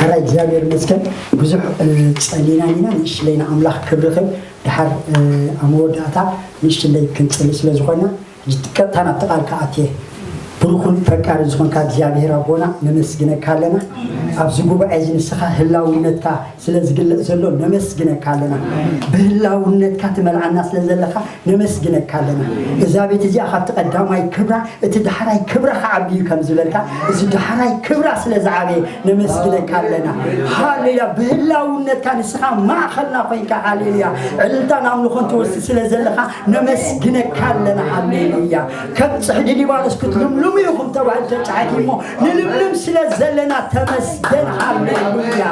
ሕራይ እግዚኣብሔር ይመስገን። ብዙሕ ጸሊና ኢና ንእሽለይ ንኣምላኽ ክብሪ ክብ ድሓር ኣብ መወዳእታ ንእሽትለይ ክንጽሊ ስለ ዝኾንና ቀጥታ ናብቲ ቃል ክኣትየ። ብሩኹን ፈቃሪ ዝኾንካ እግዚኣብሔር ኣቦና ነመስግነካ ኣለና። ኣብዚ ጉባኤ እዚ ንስኻ ህላውነትካ ስለ ዝግለጽ ዘሎ ነመስግነካ ኣለና። ብህላውነትካ ትመልኣና ስለ ዘለኻ ነመስግነካ ኣለና። እዛ ቤት እዚኣ ካብቲ ቀዳማይ ክብራ እቲ ዳሕራይ ክብራ ክዓቢ እዩ ከም ዝበልካ፣ እዚ ዳሕራይ ክብራ ስለ ዝዓበየ ነመስግነካ ኣለና። ሃሌሉያ። ብህላውነትካ ንስኻ ማእኸልና ኮይንካ፣ ሃሌሉያ፣ ዕልልታን ኣምልኾን ትወስድ ስለ ዘለኻ ነመስግነካ ኣለና። ሃሌሉያ። ከም ጽሕዲ ሊባኖስ ክትልምልሙ ኢኹም ተባሂሉ ተጻሒፉ እሞ ንልምልም ስለ ዘለና ተመስገን። ሃሌሉያ፣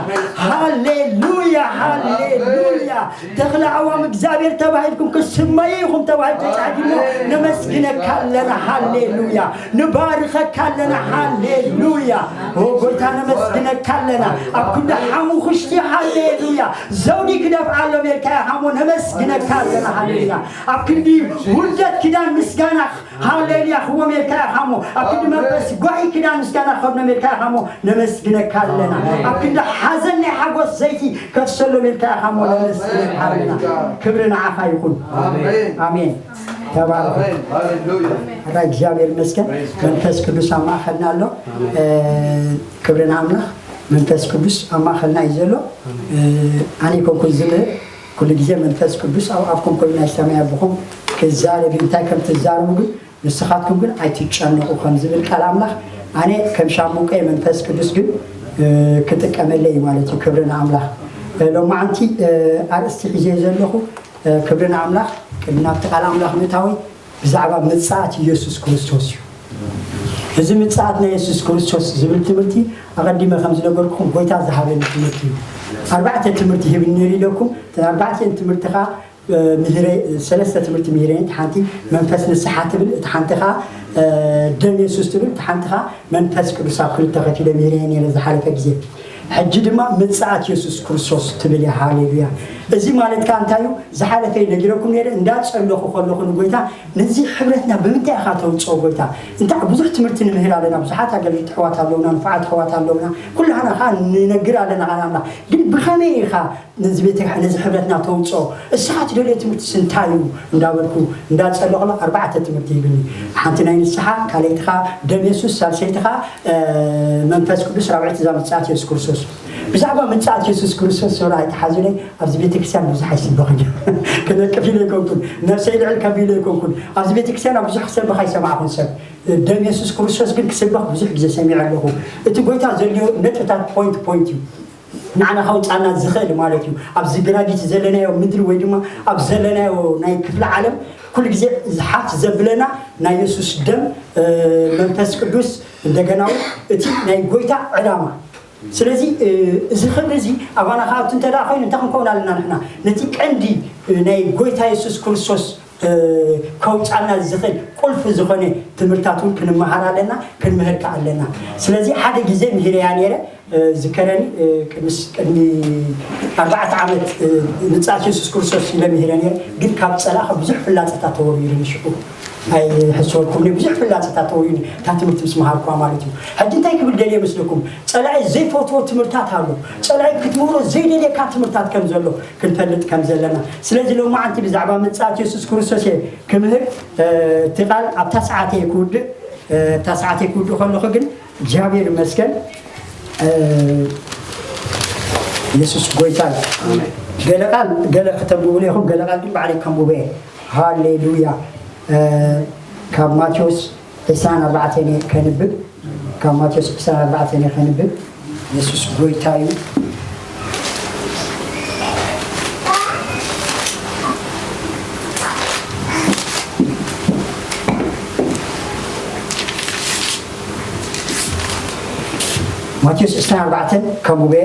ሃሌሉያ፣ ሃሌሉያ። ተኽለ ኣዋም እግዚኣብሔር ተባሂልኩም ክትስመዩ ኢኹም ተባሂሉ ተጻሒፉ እሞ ነመስግነካ ኣለና። ሃሌሉያ። ንባርከካ ኣለና። ሃሌሉያ። ኦ ጎይታ ነመስግነካ ኣለና። ኣብ ክንዲ ሓሙኽሽቲ፣ ሃሌሉያ፣ ዘውዲ ክደፍኣሎም ኢልካ ኢኻ እሞ ነመስግነካ ኣለና። ሃሌሉያ። ኣብ ክንዲ ውርደት ኪዳን ምስጋና፣ ሃሌሉያ፣ ክዎም ኢልካ ኢኻ እሞ ኣብ ክንዲ መንፈስ ጓሂ ኪዳን ምስጋና ክኸድኖም ኢልካ ኢኻ እሞ ነመስግነካ ኣለና። ኣብ ክንዲ ሓዘን ናይ ሓጎስ ዘይቲ ከፍሰሎም ኢልካ ኢኻ እሞ ነመስግነካ ኣለና። ክብሪ ንዓኻ ይኹን። ኣሜን። ኣሜን። ተባረኹ። ኣሜን። ሃሌሉያ። ሕራይ እግዚኣብሔር ይመስገን። መንፈስ ቅዱስ ኣብ ማእኸልና ኣሎ። እ፣ ክብሪ ንኣምላኽ። መንፈስ ቅዱስ ኣብ ማእኸልና እዩ ዘሎ። እ፣ ኣነ ኣይኮንኩን ዝምህር፣ ኩሉ ግዜ መንፈስ ቅዱስ ኣብ ኣፍኩም ኮይኑ ናይ ሰማይ ኣቦኹም ክዛረብ እዩ። እንታይ ከም ትዛረቡ ግን ንስኻትኩም ግን ኣይትጨነቑ ከም ዝብል ቃል ኣምላኽ፣ ኣነ ከም ሻምቡቆ መንፈስ ቅዱስ ግን፣ እ፣ ክጥቀመለይ እዩ ማለት እዩ። ክብሪ ንኣምላኽ። እ፣ ሎማዓንቲ፣ እ፣ ኣርእስቲ ሒዘ ዘለኹ፣ እ፣ ክብሪ ንኣምላኽ። ቅድሚ ናብቲ ቃል ኣምላኽ ምእታወይ ብዛዕባ ምጽኣት ኢየሱስ ክርስቶስ እዩ። እዚ ምጽኣት ናይ የሱስ ክርስቶስ ዝብል ትምህርቲ ኣቐዲመ ከም ዝነገርኩኹም ጎይታ ዝሃበኒ ትምህርቲ እዩ። ኣርባዕተ ትምህርቲ ሂብኒ ነይሩ ኢለኩም። እተን ኣርባዕተን ትምህርቲ ኸኣ፣ እ፣ ምሂረ፣ ሰለስተ ትምህርቲ ምሂረ፣ እታ ሓንቲ መንፈስ ንስሓ ትብል፣ እታ ሓንቲ ኸኣ፣ እ፣ ደም የሱስ ትብል፣ እታ ሓንቲ ኸኣ መንፈስ ቅዱስ ኣብ ክልተ ከፊለ ምሂረ ነይረ ዝሓለፈ ግዜ። ሕጂ ድማ ምጽኣት የሱስ ክርስቶስ ትብል እያ። ሃሌሉያ። እዚ ማለት ከኣ እንታይ እዩ? ዝሓለፈ ነጊረኩም ነይረ፣ እንዳጸለኹ ከለኹ ንጎይታ፣ ነዚ ሕብረትና ብምንታይ ኢኻ ተውጽኦ ጎይታ? እንታይ ብዙሕ ትምህርቲ ንምህር ኣለና፣ ብዙሓት ኣገልግልቲ ኣሕዋት ኣለውና፣ ንፉዓት ኣሕዋት ኣለውና፣ ኩላህና ኸኣ ንነግር ኣለና ኸኣ ንኣምላኽ። ግን ብኸመይ ኢኻ ነዚ ቤተ-፣ ነዚ ሕብረትና ተውጽኦ? እስኻ ትደልዮ ትምህርትስ እንታይ እዩ? እንዳበልኩ፣ እንዳጸለኹ ከለኹ ኣርባዕተ ትምህርቲ ሂብኒ። ሓንቲ ናይ ንስሓ፣ ካልኣይቲ ኸኣ ደም የሱስ፣ ሳልሰይቲ ኸኣ፣ እ፣ መንፈስ ቅዱስ፣ ራብዐይቲ እዛ ምጽኣት የሱስ ክርስቶስ። ብዛዕባ ምጽኣት የሱስ ክርስቶስ ዞራ ኣይትሓዙለይ። ኣብዚ ቤተክርስትያን ብዙሕ ኣይስበኽን እዩ። ክነቅፍ ኢለ ኣይኮንኩን፣ ነብሰይ ልዕል ከቢለ ኣይኮንኩን። ኣብዚ ቤተክርስትያን ኣብ ብዙሕ ክሰብኽ ኣይሰማዕኹን ሰብ። ደም የሱስ ክርስቶስ ግን ክስበኽ ብዙሕ ግዜ ሰሚዐ ኣለኹ። እቲ ጎይታ ዘድልዮ ነጥብታት ፖይንት ፖይንት እዩ። ንዓና ከውጻና ዝኽእል ማለት እዩ። ኣብዚ ግራቪቲ ዘለናዮ ምድሪ ወይ ድማ ኣብ ዘለናዮ ናይ ክፍለ ዓለም ኩሉ ግዜ ዝሓፍ ዘብለና ናይ የሱስ ደም፣ እ፣ መንፈስ ቅዱስ፣ እንደገና እውን እቲ ናይ ጎይታ ዕላማ። ስለዚ፣ እ፣ እዚ ክብሪ እዚ ኣባና ክኣቱ እንተ ደኣ ኮይኑ እንታይ ክንከውን ኣለና ንሕና? ነቲ ቀንዲ፣ እ፣ ናይ ጎይታ የሱስ ክርስቶስ፣ እ፣ ከውጻና ዝኽእል ቁልፊ ዝኾነ ትምህርታት እውን ክንመሃር ኣለና፣ ክንምህር ከኣ ኣለና። ስለዚ ሓደ ግዜ ምሂረያ ነይረ፣ እ፣ ዝከረኒ፣ እ፣ ቅድሚ ስ-፣ ቅድሚ ኣርባዕተ ዓመት፣ እ፣ ምጽኣት የሱስ ክርስቶስ ኢለ ምሂረ ነይረ፣ ግን ካብ ጸላእኻ ብዙሕ ፍላጻታት ተወሪሩኒ ሽዑ። ኣይሕሰበልኩምን፣ ብዙሕ ፍላጻታት ተወሪሩኒ፣ እታ ትምህርቲ ምስ መሃርኩዋ ማለት እዩ። ሕጂ እንታይ ክብል ደልየ መስለኩም? ጸላኢ ዘይፈትዎ ትምህርታት ኣሎ። ጸላኢ ክትምህሮ ዘይደልየካ ትምህርታት ከም ዘሎ ክንፈልጥ ከም ዘለና። ስለዚ ሎማዓንቲ ብዛዕባ ምጽኣት የሱስ ክርስቶስ እየ ክምህር፣ እ፣ እቲ ቃል ኣብታ ሰዓት እየ ክውድእ፣ እ፣ እታ ሰዓት እየ ክውድእ ከለኹ ግን እግዚኣብሔር ይመስገን፣ እ፣ የሱስ ጎይታ እዩ። ገለ ቃል ገለ ክተንብቡሉ ኢኹም፣ ገለ ቃል ግን ባዕለይ ከንብቦ እየ። ሃሌሉያ። እ፣ ካብ ማቴዎስ ዕስራን ኣርባዕተን እየ ከንብብ፣ ካብ ማቴዎስ ዕስራን ኣርባዕተን እየ ከንብብ። የሱስ ጎይታ እዩ። ማቴዎስ ዕስራን ኣርባዕተን ከንብቦ እየ።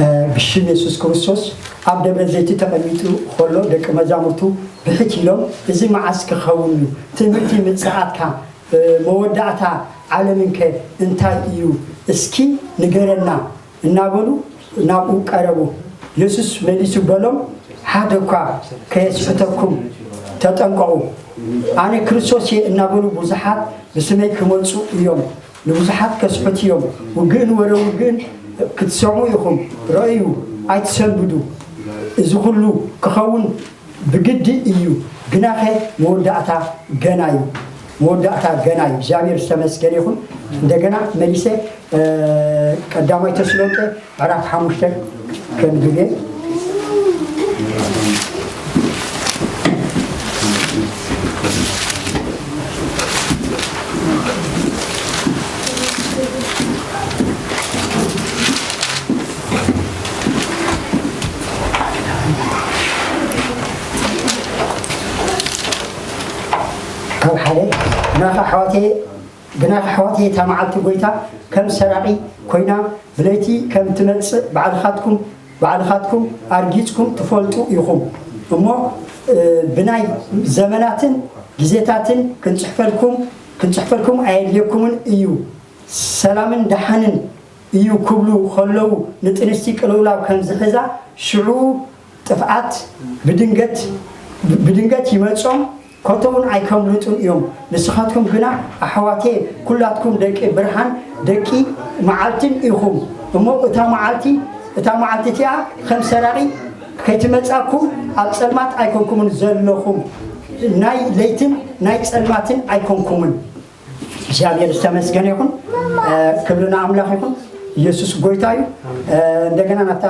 እ፣ ብሽም የሱስ ክርስቶስ ኣብ ደብረ ዘይቲ ተቐሚጡ ኸሎ ደቂ መዛሙርቱ ብሕት ኢሎም፣ "እዚ መዓስ ክኸውን እዩ? ትምህርቲ ምጽኣትካ፣ እ፣ መወዳእታ ዓለምንከ እንታይ እዩ? እስኪ ንገረና" እናበሉ ናብኡ ቀረቡ። የሱስ መሊሱ በሎም፣ "ሓደ እኳ ከየስሕተኩም ተጠንቀቑ። ኣነ ክርስቶስ እየ እናበሉ ብዙሓት ብስመይ ክመጹ እዮም፣ ንብዙሓት ከስሕቱ እዮም። ውግእን ወረ ውግእን ክትሰምዑ ኢኹም። ረእዩ፣ ኣይትሰንብዱ። እዚ ኩሉ ክኸውን ብግዲ እዩ። ግናኸ መወዳእታ ገና እዩ። መወዳእታ ገና እዩ። እግዚኣብሔር ዝተመስገነ ይኹን። እንደገና መሊሰ፣ እ፣ ቀዳማይ ተስሎንቄ ምዕራፍ ሓሙሽተ ከንብብ እየ። ካብ ሓደ ናኻ ኣሕዋተየ፣ ግናኸ ኣሕዋተየ፣ እታ መዓልቲ ጐይታ ከም ሰራቒ ኰይና፣ ብለይቲ ከም ትመጽእ ባዕልኻትኩም፣ ባዕልኻትኩም ኣርጊጽኩም ትፈልጡ ኢኹም። እሞ፣ እ፣ ብናይ ዘመናትን ግዜታትን ክንጽሕፈልኩም፣ ክንጽሕፈልኩም ኣየድልየኩምን እዩ። ሰላምን ደሓንን እዩ ክብሉ ኸለዉ፣ ንጥንስቲ ቅልውላው ከም ዝሕዛ፣ ሽዑ ጥፍኣት ብድንገት፣ ብድንገት ይመጾም፣ ከቶ እውን ኣይከምልጡን እዮም። ንስኻትኩም ግና ኣሕዋቴ፣ ኩላትኩም ደቂ ብርሃን፣ ደቂ መዓልትን ኢኹም። እሞ እታ መዓልቲ፣ እታ መዓልቲ እቲኣ ከም ሰራቒ ከይትመጻኩም፣ ኣብ ጸልማት ኣይኮንኩምን ዘለኹም። ናይ ለይትን ናይ ጸልማትን ኣይኮንኩምን። እግዚኣብሔር ዝተመስገነ ይኹን። እ፣ ክብሪ ንኣምላኽ ይኹን። ኢየሱስ ጐይታ እዩ። እ፣ እንደገና ናብታ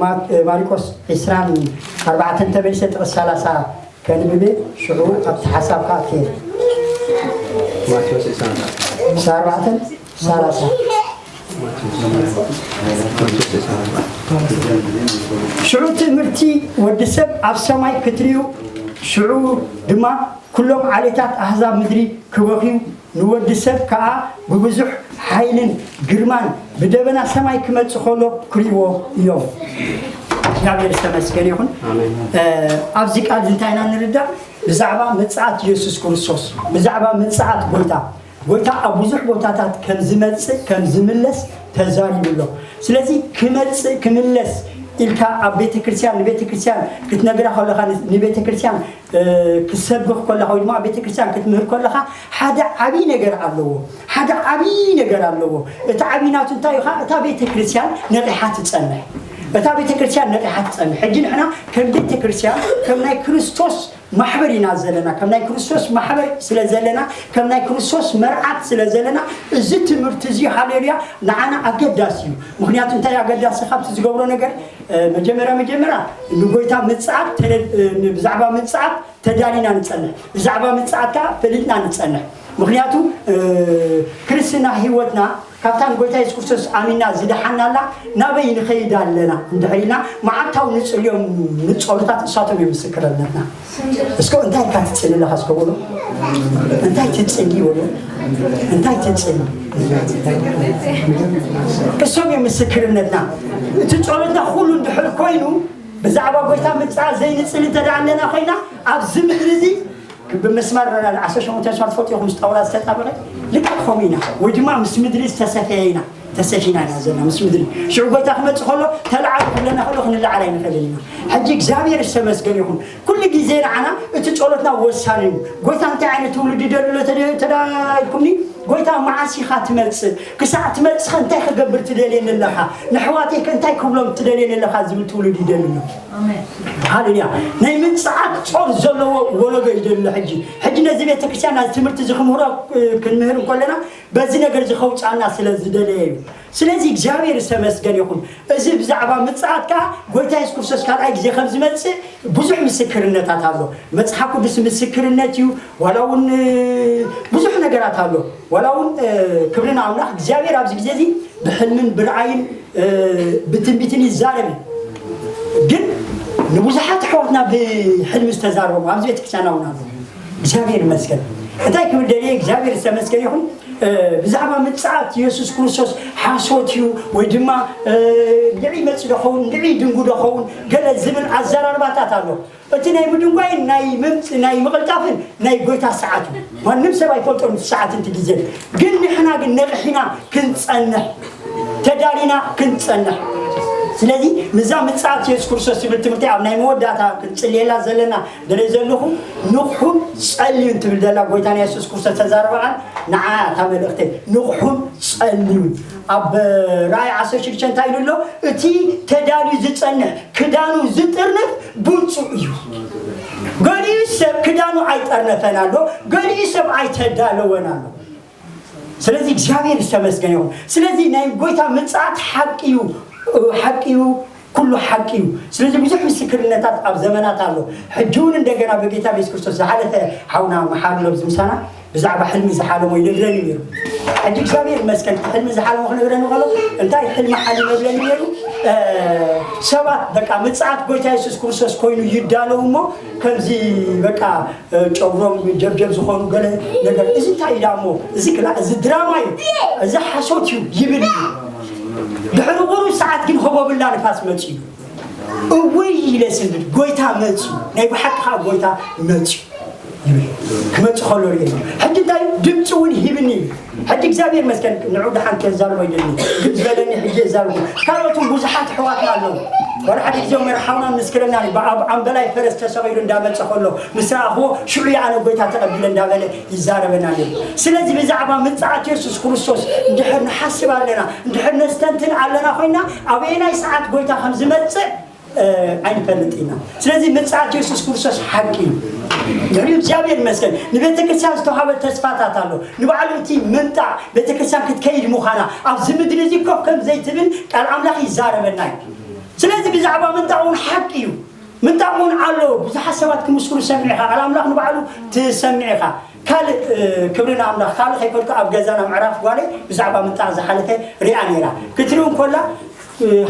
ማ-፣ ማርቆስ ዕስራን ኣርባዕተን ተመሊሰ ጥቕስ ሰላሳ ከንብብ እየ። ሽዑ ኣብቲ ሓሳብ ከኣ ክየ። ማቴዎስ ዕስራን ኣርባዕተን ሰላሳ። ሽዑ ትእምርቲ ወዲ ሰብ ኣብ ሰማይ ክትርእዩ፣ ሽዑ ድማ ኩሎም ዓሌታት ኣህዛብ ምድሪ ክበኽዩ፣ ንወዲ ሰብ ከኣ ብብዙሕ ሓይልን ግርማን ብደበና ሰማይ ክመጽእ ከሎ ክርእይዎ እዮም። እግዚኣብሔር ዝተመስገነ ይኹን። ኣሜን። እ፣ ኣብዚ ቃል እዚ እንታይ ኢና ንርዳእ? ብዛዕባ ምጽኣት ኢየሱስ ክርስቶስ፣ ብዛዕባ ምጽኣት ጐይታ፣ ጐይታ ኣብ ብዙሕ ቦታታት ከም ዝመጽእ፣ ከም ዝምለስ ተዛሪቡ ኣሎ። ስለዚ ክመጽእ፣ ክምለስ ኢልካ ኣብ ቤተ ክርስቲያን፣ ንቤተ ክርስቲያን ክትነግራ ከለኻ፣ ን-፣ ንቤተ ክርስቲያን እ፣ ክትሰብኽ ከለኻ ወይ ድማ ኣብ ቤተ ክርስቲያን ክትምህር ከለኻ ሓደ ዓብዪ ነገር ኣለዎ። ሓደ ዓብዪ ነገር ኣለዎ። እቲ ዓብዪ ናቱ እንታይ እዩ? እታ ቤተ ክርስቲያን ነቒሓ ትጸንሕ። እታ ቤተ ክርስቲያን ነቒሓ ትጸንሕ። ሕጂ ንሕና ከም ቤተ ክርስቲያን፣ ከም ናይ ክርስቶስ ማሕበር ኢና ዘለና። ከም ናይ ክርስቶስ ማሕበር ስለ ዘለና፣ ከም ናይ ክርስቶስ መርዓት ስለ ዘለና፣ እዚ ትምህርቲ እዚ፣ ሃሌሉያ፣ ንዓና ኣገዳሲ እዩ። ምኽንያቱ እንታይ ኣገዳሲ ካብቲ ዝገብሮ ነገር? እ፣ መጀመርያ፣ መጀመርያ ንጎይታ ምጽኣት ተደ-፣ እ፣ ብዛዕባ ምጽኣት ተዳሊና ንጸንሕ። ብዛዕባ ምጽኣት ከኣ ፈሊጥና ንጸንሕ። ምኽንያቱ፣ እ፣ ክርስትና ህይወትና ካብታ ንጎይታ የሱስ ክርስቶስ ኣሚና ዝደሓናላ ናበይ ንኸይድ ኣለና እንድሕር ኢልና መዓልታዊ ንጽልዮም ንጸሎታት እሳቶም እዮም ምስክርነትና። እስከ እንታይ ኢልካ ትጽሊ ኣለኻ? እስከ በሎ። እንታይ ትጽሊ በሎ። እንታይ ትጽሊ? እሶም እዮም ምስክርነትና። እቲ ጸሎትና ኩሉ እንድሕር ኮይኑ ብዛዕባ ጎይታ ምጽኣት ዘይንጽሊ እንተ ደኣ ኣለና ኮይና፣ ኣብዚ ምድሪ እዚ ብመስማር፣ ዓሰርተ ሸሞንተ መስማር ትፈልጡ ኢኹም፣ ምስ ጣውላ ዝተጣበቐ ልክዕ ከምኡ ኢና፣ ወይ ድማ ምስ ምድሪ ዝተሰፈየ ኢና፣ ተሰፊና ኢና ዘለና ምስ ምድሪ። ሽዑ ጎይታ ክመጽእ ከሎ፣ ተለዓሉ ክብለና ከሎ ክንለዓል ኣይንኽእልን ኢና። ሕጂ እግዚኣብሔር ዝተመስገነ ይኹን። ኩሉ ግዜ ንዓና እቲ ጸሎትና ወሳኒ እዩ። ጎይታ እንታይ ዓይነት ትውልዲ ይደሊ ኣሎ ተደ-፣ ተዳ ኢልኩምኒ? ጎይታ መዓስ ኢኻ ትመጽእ? ክሳዕ ትመጽእ ከ እንታይ ክገብር ትደልየኒ ኣለኻ? ንኣሕዋተይ ከ እንታይ ክብሎም ትደልየኒ ኣለኻ? ዝብል ትውልዲ ይደሊ ኣሎ። ኣሜን። ሃሌሉያ። ናይ ምጽኣት ጾር ዘለዎ ወለዶ ይደሊ ኣሎ ሕጂ። ሕጂ ነዚ ቤተክርስትያን ነዚ ትምህርቲ እዚ ክምህሮ፣ እ፣ ክንምህር እንከለና በዚ ነገር እዚ ከውጽኣና ስለ ዝደለየ እዩ። ስለዚ እግዚኣብሔር ዝተመስገነ ይኹን። እዚ ብዛዕባ ምጽኣት ከኣ ጎይታ የሱስ ክርስቶስ ካልኣይ ግዜ ከም ዝመጽእ ብዙሕ ምስክርነታት ኣሎ። መጽሓፍ ቅዱስ ምስክርነት እዩ። ዋላ እውን፣ እ፣ ብዙሕ ነገራት ኣሎ። ዋላ እውን፣ እ፣ ክብሪ ንኣምላኽ፣ እግዚኣብሔር ኣብዚ ግዜ እዚ ብሕልምን ብረኣይን፣ እ፣ ብትንቢትን ይዛረብ እዩ። ግን ንብዙሓት ኣሕዋትና ብሕልሚ ዝተዛረቦም ኣብዚ ቤተክርስትያንና እውን ኣሎ። እግዚኣብሔር ይመስገን። እንታይ ክብል ደልየ፣ እግዚኣብሔር ዝተመስገነ ይኹን። እ፣ ብዛዕባ ምጽኣት የሱስ ክርስቶስ ሓሶት እዩ ወይ ድማ፣ እ፣ ንዒ ይመጽእ ዶ ኸውን፣ ንዒ ይድንጉ ዶ ኸውን፣ ገለ ዝብል ኣዘራርባታት ኣሎ። እቲ ናይ ምድንጓይን ናይ ምምጽ-፣ ናይ ምቕልጣፍን ናይ ጎይታ ሰዓት እዩ። ማንም ሰብ ኣይፈልጦን እቲ ሰዓት፣ እቲ ግዜ። ግን ንሕና ግን ነቕሒና ክንጸንሕ፣ ተዳሊና ክንጸንሕ። ስለዚ ንዛ ምጽኣት የሱስ ክርስቶስ ትብል ትምህርቲ ኣብ ናይ መወዳእታ ክንጽልየላ ዘለና ደለ ዘለኹ፣ ንቕሑን ጸልዩን ትብል ዘላ ጎይታና የሱስ ክርስቶስ ተዛረበ ቃል ንዓ እታ መልእኽቲ፣ ንቕሑን ጸልዩን። ኣብ ራእይ ዓሰርተ ሽዱሽተ እንታይ ኢሉ ኣሎ? እቲ ተዳልዩ ዝጸንሕ ክዳኑ ዝጥርንፍ ብፁዕ እዩ። ገሊኡ ሰብ ክዳኑ ኣይጠርነፈን ኣሎ፣ ገሊኡ ሰብ ኣይተዳለወን ኣሎ። ስለዚ እግዚኣብሔር ዝተመስገነ ይኹን። ስለዚ ናይ ጎይታ ምጽኣት ሓቂ እዩ፣ ሓቂ እዩ፣ ኩሉ ሓቂ እዩ። ስለዚ ብዙሕ ምስክርነታት ኣብ ዘመናት ኣሎ። ሕጂ እውን እንደገና በጌታ በየሱስ ክርስቶስ ዝሓለፈ ሓውና መሓሪ ሎብ ዝምሳና ብዛዕባ ሕልሚ ዝሓለሞ ይነግረኒ ነይሩ። ሕጂ እግዚኣብሔር ይመስገን፣ እቲ ሕልሚ ዝሓለሞ ክነግረኒ ከሎ እንታይ ሕልሚ ሓሊመ ይብለኒ ነይሩ። ሰባት በቃ ምጽኣት ጎይታ የሱስ ክርስቶስ ኮይኑ ይዳለው እሞ ከምዚ በቃ ጨጉሮም ጀብጀብ ዝኾኑ ገለ ነገር፣ እዚ እንታይ ኢላ እሞ፣ እዚ ክላ እዚ ድራማ እዩ፣ እዚ ሓሶት እዩ ይብል እዩ። ድሕሪ ቁሩብ ሰዓት ግን ህቦብላ ንፋስ መፅዩ። እውይ ኢለ ስንብድ፣ ጎይታ መፅዩ፣ ናይ ብሓቂ ከዓ ጎይታ መፅዩ ይብል። ክመፅእ ከሎ ርእየ። ሕጂ እንታይ እዩ? ድምፂ እውን ሂብኒ እዩ። ሕጂ እግዚኣብሔር ይመስገን ንዑ ደሓን ከዛርቦ ይደሊ ግን ዝበለኒ ሕጂ የዛርቦ። ካልኦት እውን ብዙሓት ኣሕዋትና ኣለዉ። ዋላ ሓደ ግዜ መርሓውና ምስክረና እዩ። ኣብ ኣምበላይ ፈረስ ተሰቒሉ እንዳመፀ ከሎ ምስ ረኣኽዎ ሽዑ ኣነ ጎይታ ተቐቢለ እንዳበለ ይዛረበና ነይሩ። ስለዚ ብዛዕባ ምጽኣት የሱስ ክርስቶስ እንድሕር ንሓስብ ኣለና፣ እንድሕር ነስተንትን ኣለና ኮይና ኣበየናይ ሰዓት ጎይታ ከም ዝመጽእ ኣይንፈልጥ ኢና። ስለዚ ምጽኣት የሱስ ክርስቶስ ሓቂ እዩ። ድሕሪኡ እግዚኣብሔር ይመስገን ንቤተ ክርስቲያን ዝተዋሃበ ተስፋታት ኣሎ። ንባዕሉ እቲ ምምጣዕ ቤተ ክርስቲያን ክትከይድ ምዃና ኣብዚ ምድሪ እዚ ኮፍ ከም ዘይትብል ቃል ኣምላኽ ይዛረበና እዩ። ስለዚ ብዛዕባ ምምጣቕ እውን ሓቂ እዩ። ምምጣቕ እውን ኣሎ። ብዙሓት ሰባት ክምስክሩ ሰሚዕኻ፣ ቃል ኣምላኽ ንባዕሉ ትሰምዕ ኢኻ። ካልእ ክብሪ ንኣምላኽ፣ ካልእ ከይፈልኩ ኣብ ገዛና ምዕራፍ ጓለይ ብዛዕባ ምምጣቕ ዝሓለፈ ሪኣ ነይራ። ክትርኢ እንኮላ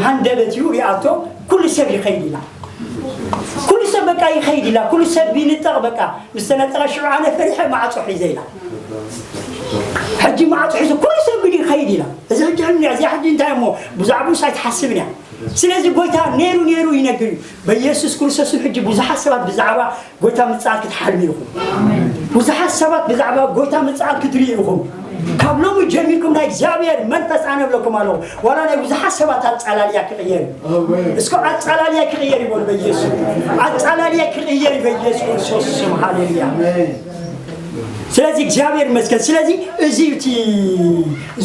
ሃንደበት እዩ ሪኣቶ፣ ኩሉ ሰብ ይኸይድ ኢላ። ኩሉ ሰብ በቃ ይኸይድ ኢላ። ኩሉ ሰብ ይንጠቕ በቃ። ምስ ተነጠቐ ሽዑ ኣነ ፈሪሐ ማዕጾ ሒዘ ኢላ። ሕጂ ማዕጾ ሒዘ ኩሉ ሰብ ግን ይኸይድ ኢላ። እዚ ሕጂ ሕልሚ እያ። እዚኣ ሕጂ እንታይ እሞ ብዛዕባኡስ ኣይትሓስብን እያ። ስለዚ ጎይታ ነይሩ ነይሩ ይነግር እዩ። በኢየሱስ ክርስቶስን ሕጂ ብዙሓት ሰባት ብዛዕባ ጎይታ ምጽኣት ክትሓልሙ ኢኹም። ብዙሓት ሰባት ብዛዕባ ጎይታ ምጽኣት ክትርእዩ ኢኹም። ካብ ሎሚ ጀሚርኩም ናይ እግዚኣብሔር መንፈስ ኣነ እብለኩም ኣለኹ። ዋላ ናይ ብዙሓት ሰባት ኣጸላልያ ክቕየር እዩ። እስከ ኣጸላልያ ክቕየር ይበሉ በኢየሱስ። ኣጸላልያ ክቕየር እዩ በኢየሱስ ክርስቶስ ስም። ሃሌሉያ። ስለዚ እግዚኣብሔር ይመስገን። ስለዚ እዚ እዩ እቲ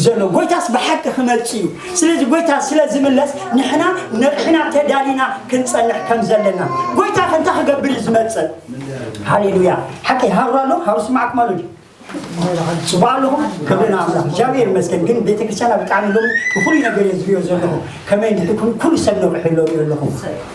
ዘሎ። ጎይታስ ብሓቂ ክመጽእ እዩ። ስለዚ ጎይታ ስለ ዝምለስ ንሕና ነቕሕና ተዳሊና ክንጸንሕ ከም ዘለና። ጎይታ ከ እንታይ ክገብር እዩ ዝመጽእ? ሃሌሉያ። ሓቂ ሃሩ ኣሎ፣ ሃሩ ስማዕኩም ኣሎ። ጽቡቕ ኣለኹም፣ ክብሪ ንኣምላኽ። እግዚኣብሔር ይመስገን። ግን ቤተክርስትያና ብጣዕሚ ሎሚ ብፍሉይ ነገር እየ ዝሪኦ ዘለኹ። ከመይ እንድሕር ኩሉ፣ ኩሉ ሰብ ነቕሑ ኣሎ ኣለኹ።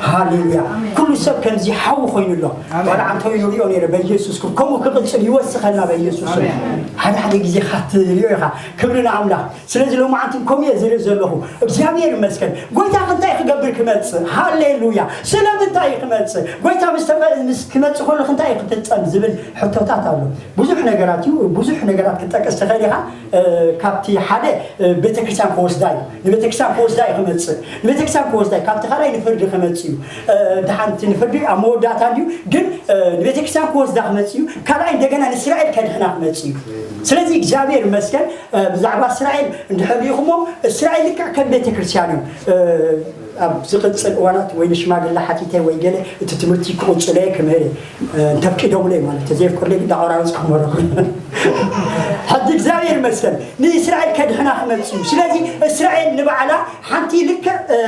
ሃሌሉያ። ኩሉ ሰብ ከምዚ ሓዊ ኮይኑ ኣሎ። ኣሜን። ዋላ ዓንተው ይሪኦ ነይረ በኢየሱስ ክብ-፣ ከምኡ ክቕጽል ይወስኸና በኢየሱስ ስም። ኣሜን። ሓደ ሓደ ግዜ ካትሪኦ ኢኻ። ክብሪ ንኣምላኽ። ስለዚ ሎማዓንቲ ከምኡ እየ ዝርኢ ዘለኹ። እግዚኣብሔር ይመስገን። ጎይታ እንታይ ክገብር ክመጽእ? ሃሌሉያ። ስለምንታይ እዩ ክመጽእ? ጎይታ ምስ ተመ-፣ ምስ ክመጽእ ከሎ እንታይ እዩ ክፍጸም ዝብል ሕቶታት ኣሎ። ብዙሕ ነገራት እዩ፣ ብዙሕ ነገራት ክትጠቅስ ትኽእል ኢኻ። እ፣ ካብቲ ሓደ፣ እ፣ ቤተክርስትያን ክወስዳ እዩ። ንቤተክርስትያን ክወስዳ እዩ ክመጽእ። ንቤተክርስትያን ክወስዳ እዩ። ካብቲ ካልኣይ ንፍርዲ ክመጽእ እዩ። እ፣ ደሓንቲ ንፍርዲ ኣብ መወዳእታ እንድዩ፣ ግን፣ እ፣ ንቤተክርስትያን ክወስዳ ክመጽእ እዩ። ካልኣይ እንደገና ንእስራኤል ከድሕና ክመጽእ እዩ። ስለዚ እግዚኣብሔር ይመስገን፣ እ፣ ብዛዕባ እስራኤል እንድሕር ርኢኹሞ፣ እስራኤል ልክዕ ከም ቤተክርስትያን እዮም። እ፣ ኣብ ዝቕጽል እዋናት ወይ ንሽማግለ ሓቲተ ወይ ገለ እቲ ትምህርቲ ክቕጽሎ እየ ክምህር እየ። እ፣ እንተፍቂዶምለይ ማለት፣ ተዘየፍቅዱለይ ግን እንዳቆራረጽኩ ክምህረኩም። ሕጂ እግዚኣብሔር ይመስገን ንእስራኤል ከድሕና ክመጽእ እዩ። ስለዚ እስራኤል ንባዕላ ሓንቲ ልክዕ፣ እ፣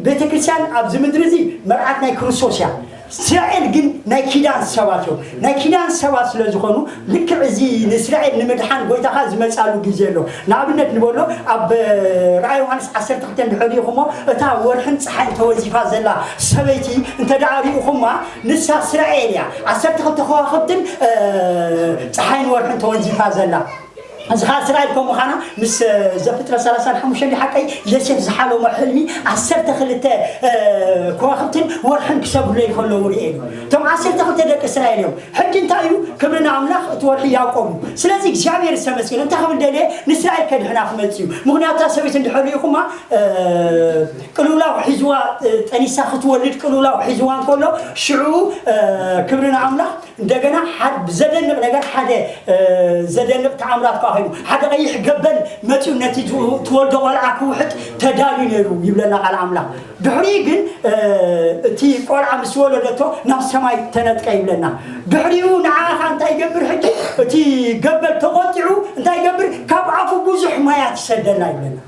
ቤተክርስትያን ኣብዚ ምድሪ እዚ መርዓት ናይ ክርስቶስ እያ። እስራኤል ግን ናይ ኪዳን ሰባት እዮም። ናይ ኪዳን ሰባት ስለ ዝኾኑ ልክዕ እዚ ንእስራኤል ንምድሓን ጎይታኻ ዝመጻሉ ግዜ ኣሎ። ንኣብነት ንበሎ ኣብ ራእይ ዮሃንስ ዓሰርተ ክልተ እንድሕር ርኢኹሞ እታ ወርሕን ጸሓይን ተወንዚፋ ዘላ ሰበይቲ እንተ ደኣ ርኢኹማ ንሳ እስራኤል እያ። ዓሰርተ ክልተ ከዋኽብትን፣ እ፣ ጸሓይን ወርሕን ተወንዚፋ ዘላ። እዚ ኸዓ እስራኤል ከም ምዃና ምስ ዘፍጥረት ሰላሳን ሓሙሽተን ሓቀይ ዮሴፍ ዝሓለሞ ሕልሚ ዓሰርተ ክልተ፣ እ፣ ከዋኽብትን ወርሕን ክሰግዱለይ ከለዉ ርእየ እዩ። እቶም ዓሰርተ ክልተ ደቂ እስራኤል እዮም። ሕጂ እንታይ እዩ? ክብሪ ንኣምላኽ፣ እቲ ወርሒ ያዕቆብ እዩ። ስለዚ እግዚኣብሔር ዝተመስገነ። እንታይ ክብል ደልየ? ንእስራኤል ከድሕና ክመጽእ እዩ። ምኽንያቱ እታ ሰበይቲ እንድሕር ርኢኹማ፣ እ፣ ቅልውላው ሒዝዋ፣ እ፣ ጠኒሳ ክትወልድ ቅልውላው ሒዝዋ እንከሎ፣ ሽዑ፣ እ፣ ክብሪ ንኣምላኽ፣ እንደገና ሓድ-፣ ዘደንቕ ነገር፣ ሓደ፣ እ፣ ዘደንቕ ተኣምራት ከኣ ኮይኑ፣ ሓደ ቀይሕ ገበል መጺኡ ነቲ ዝው-፣ ትወልዶ ቆልዓ ክውሕጥ ተዳልዩ ነይሩ ይብለና ቃል ኣምላኽ። ድሕሪኡ ግን፣ እ፣ እቲ ቆልዓ ምስ ወለደቶ ናብ ሰማይ ተነጥቀ ይብለና። ድሕሪኡ ንዓኻ እንታይ ይገብር ሕጂ? እቲ ገበል ተቖጢዑ እንታይ ይገብር? ካብ ኣፉ ብዙሕ ማያት ይሰደና ይብለና።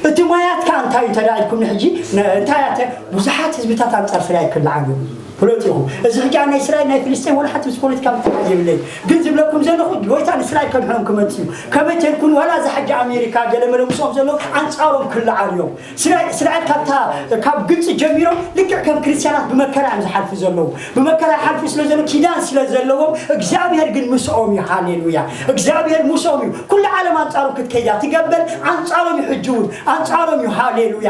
እቲ ማያት ከኣ እንታይ እዩ ተዳልኩም ሕጂ? ነ-፣ እንታይ ኣተ-፣ ብዙሓት ህዝብታት ኣንጻር እስራኤል ክለዓሉ እዮም። ፍለጡ ኢኹም። እዚ ሕጂ ናይ እስራኤል ናይ ፍልስጤን ወላ ሓንቲ ምስ ፖለቲካ ምትሓዝ የብለይ። ግን ዝብለኩም ዘለኹ ጎይታ ንእስራኤል ከድሕኖም ክመጽእ እዩ። ከመይ ተልኩን ዋላ እዚ ሕጂ ኣሜሪካ ገለ መለ ምስኦም ዘለዉ ኣንጻሮም ክለዓሉ እዮም። እስራኤል፣ እስራኤል ካብታ፣ ካብ ግብጺ ጀሚሮም ልክዕ ከም ክርስትያናት ብመከራ እዮም ዝሓልፉ ዘለዉ። ብመከራ ይሓልፉ ስለ ዘለዉ ኪዳን ስለ ዘለዎም እግዚኣብሔር ግን ምስኦም እዩ። ሃሌሉያ። እግዚኣብሔር ምስኦም እዩ። ኩሉ ዓለም ኣንጻሮም ክትከይዳ ትገበል ኣንጻሮም እዩ። ሕጂ እውን ኣንጻሮም እዩ። ሃሌሉያ።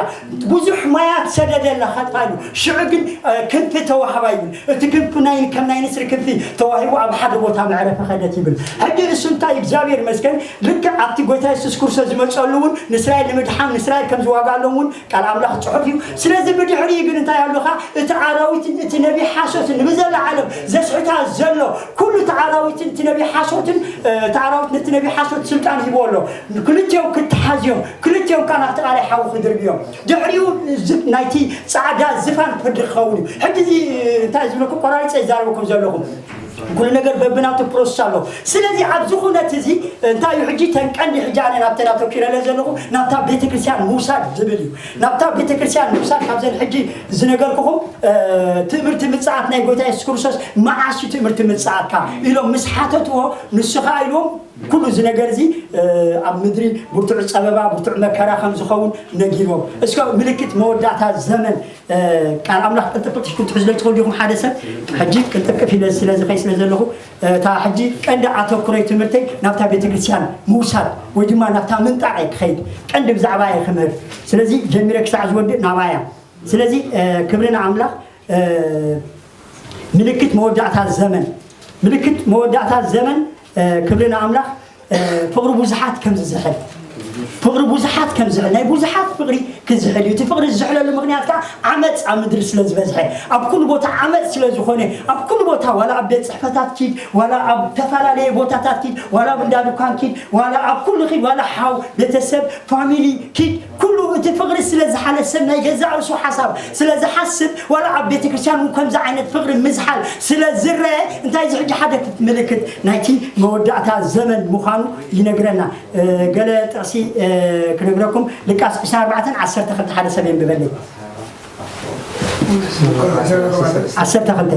ብዙሕ ማያት ሰደደላ ከጥፋ ኢሉ። ሽዑ ግን፣ እ፣ ክንፊ ተዋህባ ይብል። እቲ ክንፊ ናይ፣ ከም ናይ ንስሪ ክንፊ ተዋሂቡ ኣብ ሓደ ቦታ መዕረፊ ኸደት ይብል። ሕጂ ንሱ እንታይ እግዚኣብሔር ይመስገን ልክዕ ኣብቲ ጎይታ የሱስ ክርስቶስ ዝመጸሉ እውን ንእስራኤል ንምድሓን ንእስራኤል ከም ዝዋጋሎም እውን ቃል ኣምላኽ ጽሑፍ እዩ። ስለዚ ብድሕሪኡ ግን እንታይ ኣሎኻ? እቲ ኣራዊትን እቲ ነቢ ሓሶትን ንብዘላ ዓለም ዘስሕታ ዘሎ ኩሉ እቲ ኣራዊትን እቲ ነቢ ሓሶትን፣ እ፣ እቲ ኣራዊት ነቲ ነቢ ሓሶት ስልጣን ሂብዎ ኣሎ። ክልቲኦም ክተሓዝዮም፣ ክልቲኦም ከኣ ናብቲ ቃላይ ሓዊ ክድርብዮም። ድሕሪኡ ዝ-፣ ናይቲ ጻዕዳ ዝፋን ፍርዲ ክኸውን እዩ። ሕጂ እዚ እንታይ ዝብለኩም ቆራሪጸ ይዛረበኩም ዘለኹ። ኩሉ ነገር በብናቱ ፕሮሰስ ኣሎ። ስለዚ ኣብዚ ኩነት እዚ እንታይ እዩ ሕጂ ተን ቀንዲ ሕጂ ኣነ ናብተን ኣተኪረለ ዘለኹ ናብታ ቤተክርስትያን ምውሳድ ዝብል እዩ። ናብታ ቤተክርስትያን ምውሳድ ካብዘን ሕጂ ዝነገርኩኹም፣ እ፣ ትእምርቲ ምጽኣት ናይ ጎይታ የሱስ ክርስቶስ መዓስ እዩ ትእምርቲ ምጽኣትካ ኢሎም ምስ ሓተትዎ ንሱ ኸኣ ኢልዎም ኩሉ እዚ ነገር እዚ፣ እ፣ ኣብ ምድሪ ብርቱዕ ጸበባ፣ ብርቱዕ መከራ ከም ዝኸውን ነጊርዎም። እስከ ምልክት መወዳእታ ዘመን፣ እ፣ ቃል ኣምላኽ ቅልጥፍ ቅልጥፍ ክትሕዝለ ትኽእሉ ዲኹም? ሓደ ሰብ ሕጂ ቅልጥፍ ኢለ ስለ ዝኸይ ስለ ዘለኹ፣ እታ ሕጂ ቀንዲ ኣተኩሮይ ትምህርተይ ናብታ ቤተክርስትያን ምውሳድ ወይ ድማ ናብታ ምንጣዕ እየ ክኸይድ። ቀንዲ ብዛዕባ እየ ክምህር። ስለዚ ጀሚረ ክሳዕ ዝወድእ ናባያ። ስለዚ፣ እ፣ ክብሪ ንኣምላኽ። እ፣ ምልክት መወዳእታ ዘመን፣ ምልክት መወዳእታ ዘመን፣ እ፣ ክብሪ ንኣምላኽ። እ፣ ፍቕሪ ብዙሓት ከም ዝዝሕል፣ ፍቕሪ ብዙሓት ከም ዝሕል፣ ናይ ብዙሓት ፍቕሪ ክዝሕል እዩ። እቲ ፍቕሪ ዝዝሕለሉ ምኽንያት ከኣ ዓመጽ ኣብ ምድሪ ስለ ዝበዝሐ፣ ኣብ ኩሉ ቦታ ዓመጽ ስለ ዝኾነ፣ ኣብ ኩሉ ቦታ፣ ዋላ ኣብ ቤት ጽሕፈታት ኪድ፣ ዋላ ኣብ ተፈላለየ ቦታታት ኪድ፣ ዋላ ኣብ እንዳ ድኳን ኪድ፣ ዋላ ኣብ ኩሉ ኪድ፣ ዋላ ሓው፣ ቤተሰብ፣ ፋሚሊ ኪድ፣ ኩሉ እቲ ፍቕሪ ስለ ዝሓለ ሰብ ናይ ገዛእ ርእሱ ሓሳብ ስለ ዝሓስብ፣ ዋላ ኣብ ቤተ ክርስቲያን እውን ከምዚ ዓይነት ፍቕሪ ምዝሓል ስለ ዝረአ፣ እንታይ እዚ ሕጂ ሓደ ምልክት ናይቲ መወዳእታ ዘመን ምዃኑ ይነግረና። እ፣ ገለ ጥቕሲ፣ እ፣ ክነግረኩም፣ ሉቃስ ዕስራን ኣርባዕተን ዓሰርተ ክልተ ሓደ ሰብ የንብበለይ። ዓሰርተ ክልተ።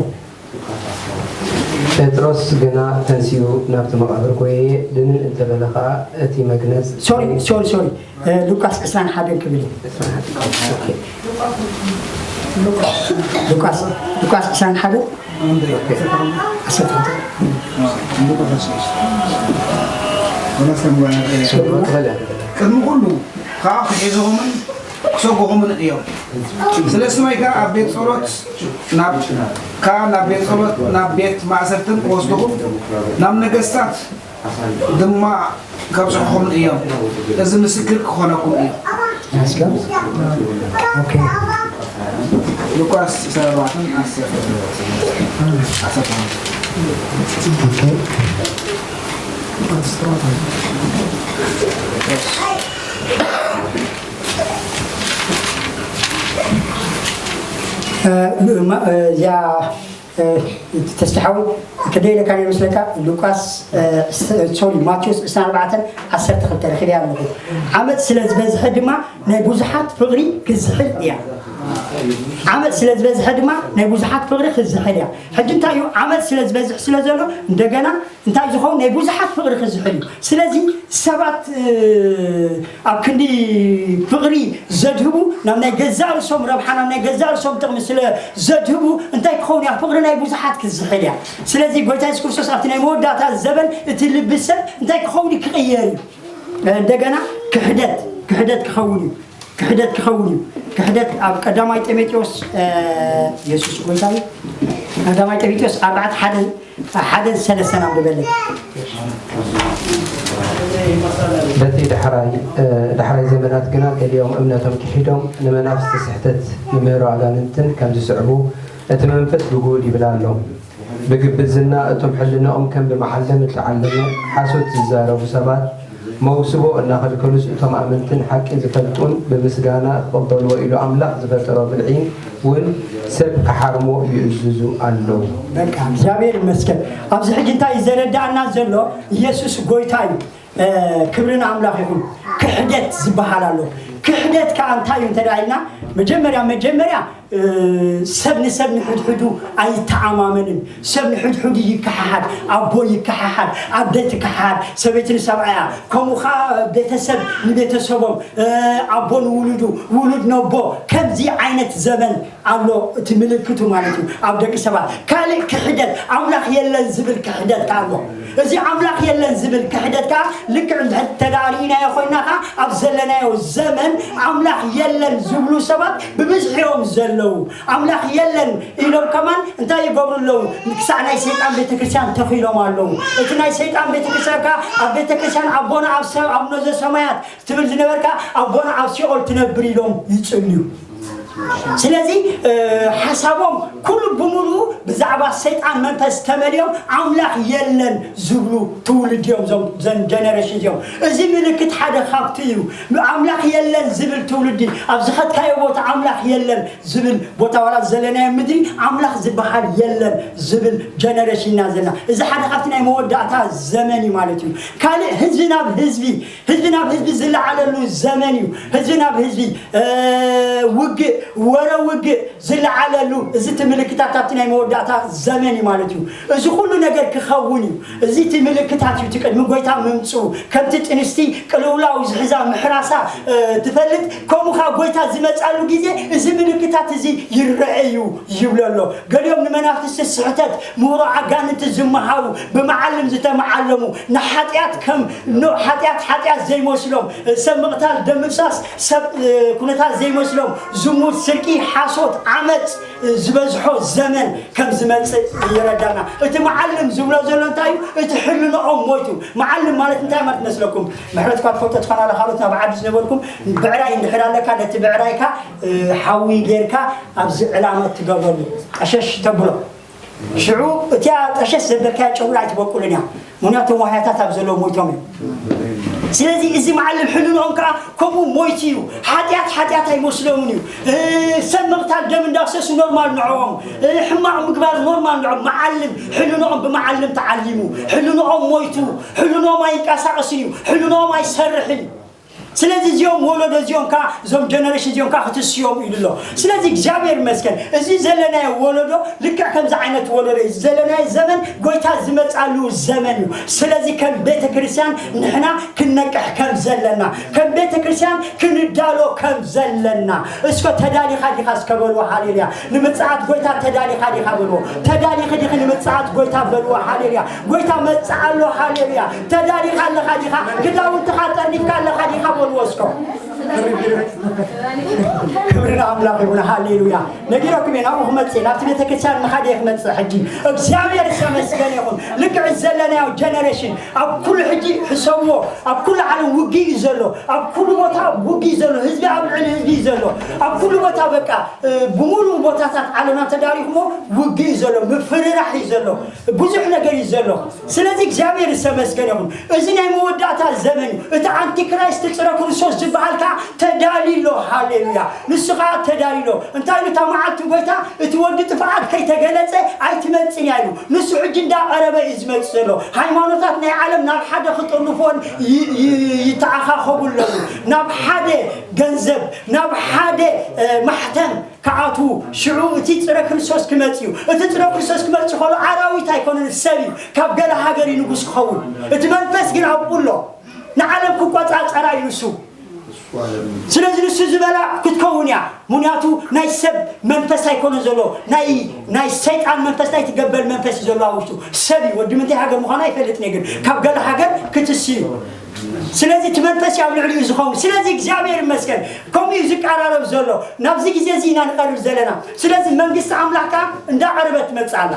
ጴጥሮስ ግና ተንሲኡ ናብቲ መቓብር ጐየየ፣ ድንን እንተበለ ኸኣ እቲ መግነዝ ሶሪ፣ ሶሪ፣ ሶሪ። እ፣ ሉቃስ ዕስራን ሓደን ክብል እዩ። ኦኬ። ሉቃስ፣ ሉቃስ ዕስራን ሓደን ኦኬ። ዓሰርተ ክልተ። ቅድሚ ኩሉ ከዓ ክሒዝኹምን ክሰጉኹምን እዮም። ስለ ስመይ ከዓ ኣብ ቤት ጸሎት ናብ፣ ከዓ ናብ ቤት ጸሎት፣ ናብ ቤት ማእሰርትን ክወስድኹም፣ ናብ ነገስታት ድማ ከብጽሑኹም እዮም። እዚ ምስክር ክኾነኩም እዩ። መስገን። ኦኬ። ሉቃስ ዕስራን ኣርባዕተን ዓሰርተ። ኦኬ። እ፣ ማ-፣ እ፣ እዚኣ እ፣ ተስተሓው ክደይ ኢለካ ነይሩ መስለካ? ሉቃስ፣ እ፣ ስ-፣ ሶሪ፣ ማቴዎስ ዕስራን ኣርባዕተን ዓሰርተ ክልተ ረኺበያ ኣለኹ። ዓመጽ ስለ ዝበዝሐ ድማ ናይ ብዙሓት ፍቕሪ ክዝሕል እያ። ዓመጽ ስለ ዝበዝሐ ድማ ናይ ብዙሓት ፍቕሪ ክዝሕል እያ። ሕጂ እንታይ እዩ? ዓመጽ ስለ ዝበዝሕ ስለ ዘሎ እንደገና እንታይ ዝኸውን? ናይ ብዙሓት ፍቕሪ ክዝሕል እዩ። ስለዚ ሰባት፣ እ፣ ኣብ ክንዲ ፍቕሪ ዘድህቡ ናብ ናይ ገዛእ ርእሶም ረብሓ፣ ናብ ናይ ገዛእ ርእሶም ጥቕሚ ስለ ዘድህቡ እንታይ ክኸውን እያ? ፍቕሪ ናይ ብዙሓት ክዝሕል እያ። ስለዚ ጎይታ የሱስ ክርስቶስ ኣብቲ ናይ መወዳእታ ዘበን እቲ ልቢ ሰብ እንታይ ክኸውን እዩ? ክቕየር እዩ። እንደገና ክሕደት፣ ክሕደት ክኸውን እዩ። ክሕደት ክኸውን እዩ። ክሕደት ኣብ ቀዳማይ ጢሞቴዎስ፣ እ፣ የሱስ ጎይታ እዩ። ቀዳማይ ጢሞቴዎስ ኣርባዕተ ሓደ፣ ሓደ ሰለስተን ኣንብበለይ። በቲ ዳሕራይ፣ እ፣ ዳሕራይ ዘመናት ግና ገሊኦም እምነቶም ክሒዶም ንመናፍስቲ ስሕተት ንምህሮ ኣጋንንትን ከም ዝስዕቡ እቲ መንፈስ ብጉል ይብል ኣሎ። ብግብዝና እቶም ሕልናኦም ከም ብመዓለም እተዓለመ ሓሶት ዝዛረቡ ሰባት መውስቦ እናኸልከሉስ እቶም ኣመንትን ሓቂ ዝፈልጡን ብምስጋና ክቕበልዎ ኢሉ ኣምላኽ ዝፈጠሮ ብልዒ እውን ሰብ ክሓርሞ ይእዝዙ ኣለዉ። በቃ እግዚኣብሔር ይመስገን። ኣብዚ ሕጂ እንታይ እዩ ዘረዳእና ዘሎ? ኢየሱስ ጎይታ እዩ። ክብሪ ንኣምላኽ ይኹን። ክሕደት ዝበሃል ኣሎ። ክሕደት ከኣ እንታይ እዩ እንተ ኢልና መጀመርያ መጀመርያ ሰብ ንሰብ ንሕድሕዱ ኣይተኣማመንን። ሰብ ንሕድሕዱ ይከሓሓድ። ኣቦ ይከሓሓድ፣ ኣደ ትከሓሓድ፣ ሰበይቲ ንሰብኣያ፣ ከምኡ ከዓ ቤተሰብ ንቤተሰቦም፣ ኣቦ ንውሉዱ፣ ውሉድ ነቦ። ከምዚ ዓይነት ዘመን ኣሎ። እቲ ምልክቱ ማለት እዩ ኣብ ደቂ ሰባት ካልእ ክሕደት፣ ኣምላኽ የለን ዝብል ክሕደት ከኣ ኣሎ። እዚ ኣምላኽ የለን ዝብል ክሕደት ከኣ ልክዕ እንተ ደኣ ርኢናዮ ኮይና ከኣ ኣብ ዘለናዮ ዘመን ኣምላኽ የለን ዝብሉ ሰባት ብብዝሒ እዮም ዘለዉ። ኣምላኽ የለን ኢሎም ከማን እንታይ ይገብሩ ኣለዉ? ክሳዕ ናይ ሰይጣን ቤተክርስትያን ተኺሎም ኣለዉ። እቲ ናይ ሰይጣን ቤተክርስትያን ከኣ ኣብ ቤተክርስትያን ኣቦና ኣብ ሰ-፣ ኣቡነ ዘሰማያት ትብል ዝነበርካ ኣቦና ኣብ ሲኦል ትነብር ኢሎም ይጽልዩ። ስለዚ ሓሳቦም ኩሉ ብምሉኡ ብዛዕባ ሰይጣን መንፈስ ተመሊኦም ኣምላኽ የለን ዝብሉ ትውልድ እዮም። እዞም ዘን ጀነሬሽን እዚኦም እዚ ምልክት ሓደ ካብቲ እዩ። ኣምላኽ የለን ዝብል ትውልዲ ኣብ ዝኸድካዮ ቦታ ኣምላኽ የለን ዝብል ቦታ ዋላ ዘለናዮ ምድሪ ኣምላኽ ዝበሃል የለን ዝብል ጀነሬሽን ኢና ዘለና። እዚ ሓደ ካብቲ ናይ መወዳእታ ዘመን እዩ ማለት እዩ። ካልእ ህዝቢ ናብ ህዝቢ ህዝቢ ናብ ህዝቢ ዝለዓለሉ ዘመን እዩ። ህዝቢ ናብ ህዝቢ ውግእ፣ ወረ ውግእ ዝለዓለሉ እዚ እቲ ምልክታት ኣብቲ ናይ መወዳእታ ዘመን እዩ ማለት እዩ። እዚ ኩሉ ነገር ክኸውን እዩ። እዚ እቲ ምልክታት እዩ እቲ ቅድሚ ጎይታ ምምፅኡ። ከምቲ ጥንስቲ ቅልውላው ዝሕዛ ምሕራሳ ትፈልጥ፣ ከምኡ ከዓ ጎይታ ዝመፃሉ ግዜ እዚ ምልክታት እዚ ይረአ እዩ ይብሎ ኣሎ። ገሊኦም ንመናፍስቲ ስሕተት ምህሮ ኣጋንንቲ ዝመሃሩ ብመዓልም ዝተመዓለሙ ንሓጢኣት ከም ኖ ሓጢኣት ሓጢኣት ዘይመስሎም ሰብ ምቕታል ደም ምፍሳስ ሰብ ኩነታት ዘይመስሎም ዝሙት ስርቂ ሓሶት ዓመፅ ዝበዝሖ ዘመን ከም ዝመፅእ ይረዳና። እቲ መዓልም ዝብሎ ዘሎ እንታይ እዩ? እቲ ሕልንኦም ሞይቱ። መዓልም ማለት እንታይ ማለት መስለኩም? ምሕረት እኳ ትፈልጦ ትኾና ካልኦት ናብ ዓዲ ዝነበርኩም ብዕራይ እንድሕር ኣለካ ነቲ ብዕራይካ ሓዊ ጌርካ ኣብዚ ዕላመት ትገብረሉ ጠሸሽ ተብሎ ሽዑ እቲኣ ጠሸሽ ዘበልካያ ጨጉሪ ኣይትበቁልን እያ። ምክንያቱ ዋህያታት ኣብ ዘለዉ ሞይቶም እዮም። ስለዚ እዚ መዓልም ሕልንኦም ከዓ ከምኡ ሞይቱ እዩ። ሓጢኣት ሓጢኣት ኣይመስሎምን እዩ። ሰብ ምቕታል ደም እንዳፍሰሱ ኖርማል ንዕኦም። ሕማቕ ምግባር ኖርማል ንዕኦም። መዓልም ሕልንኦም ብመዓልም ተዓሊሙ። ሕልንኦም ሞይቱ። ሕልንኦም ኣይንቀሳቐስን እዩ። ሕልንኦም ኣይሰርሕን እዩ። ስለዚ እዚኦም ወለዶ እዚኦም ከዓ እዞም ጀነሬሽን እዚኦም ከዓ ክትስዮም ኢሉ ኣሎ። ስለዚ እግዚኣብሔር ይመስገን እዚ ዘለናዮ ወለዶ ልክዕ ከምዚ ዓይነት ወለዶ እዩ። ዘለናዮ ዘመን ጎይታ ዝመፃሉ ዘመን እዩ። ስለዚ ከም ቤተ ክርስቲያን ንሕና ክንነቅሕ ከም ዘለና ከም ቤተ ክርስቲያን ክንዳሎ ከም ዘለና እስከ ተዳሊኻ ዲኻ እስከ በልዎ። ሃሌሉያ። ንምጽኣት ጎይታ ተዳሊኻ ዲኻ በልዎ። ተዳሊኺ ዲኺ ንምጽኣት ጎይታ በልዎ። ሃሌሉያ። ጎይታ መጽእ ኣሎ። ሃሌሉያ። ተዳሊኻ ኣለኻ ዲኻ? ክዳውንትኻ ጠርኒፍካ ኣለኻ ዲኻ በልዎ እስከ። ክብሪ ንኣምላኽ ይኹን። ሃሌሉያ። ነጊረኩም እየ ናብኡ ክመጽእ እየ ናብቲ ቤተክርስትያን ምኻድ እየ ክመጽእ ሕጂ። እግዚኣብሔር ዝተመስገነ ይኹን። ልክዕ ዘለናዮ ጀነሬሽን ኣብ ኩሉ ሕጂ ሕሰብዎ። ኣብ ኩሉ ዓለም ውግእ እዩ ዘሎ። ኣብ ኩሉ ቦታ ውግእ እዩ ዘሎ። ህዝቢ ኣብ ልዕሊ ህዝቢ እዩ ዘሎ። ኣብ ኩሉ ቦታ በቃ ብሙሉእ ቦታታት ዓለምና ተዳሪኽሞ ውግእ እዩ ዘሎ። ምፍርራሕ እዩ ዘሎ። ብዙሕ ነገር እዩ ዘሎ። ስለዚ እግዚኣብሔር ዝተመስገነ ይኹን። እዚ ናይ መወዳእታ ዘመን እዩ። እቲ ኣንቲክራይስት ጽረ ክርስቶስ ዝበሃል ከዓ ተዳልዩ ኣሎ። ሃሌሉያ። ንሱ ከዓ ተዳልዩ ኣሎ። እንታይ ኢሉ እታ መዓልቲ ጎይታ እቲ ወዲ ጥፍኣት ከይተገለጸ ኣይትመጽን እያ ኢሉ። ንሱ ሕጂ እንዳቐረበ እዩ ዝመጽእ ዘሎ። ሃይማኖታት ናይ ዓለም ናብ ሓደ ክጥርንፎን ይ- ይ- ይተኣኻኸቡ ኣለዉ። ናብ ሓደ ገንዘብ ናብ ሓደ ማሕተም ክኣትዉ ሽዑ እቲ ጽረ ክርስቶስ ክመጽእ እዩ። እቲ ጽረ ክርስቶስ ክመጽእ ከሎ ኣራዊት ኣይኮነን ሰብ እዩ። ካብ ገለ ሃገር እዩ ንጉስ ክኸውን። እቲ መንፈስ ግን ኣብኡ ኣሎ። ንዓለም ክቆጻጸራ እዩ ንሱ። ስለዚ ንሱ ዝበላ ክትከውን እያ። ምክንያቱ ናይ ሰብ መንፈስ ኣይኮነ ዘሎ ናይ ናይ ሰይጣን መንፈስ ናይ ትገበል መንፈስ እዩ ዘሎ ኣብ ውሽጡ። ሰብ እዩ ወዲ ምንታይ ሃገር ምዃኑ ኣይፈልጥን እየ ግን ካብ ገለ ሃገር ክትስ እዩ። ስለዚ እቲ መንፈስ ኣብ ልዕሊኡ ዝኸውን ስለዚ እግዚኣብሔር ይመስገን። ከምኡ እዩ ዝቀራረብ ዘሎ። ናብዚ ግዜ እዚ ኢና ንቐርብ ዘለና። ስለዚ መንግስቲ ኣምላኽ ከዓ እንዳቐረበት ትመፅእ ኣላ።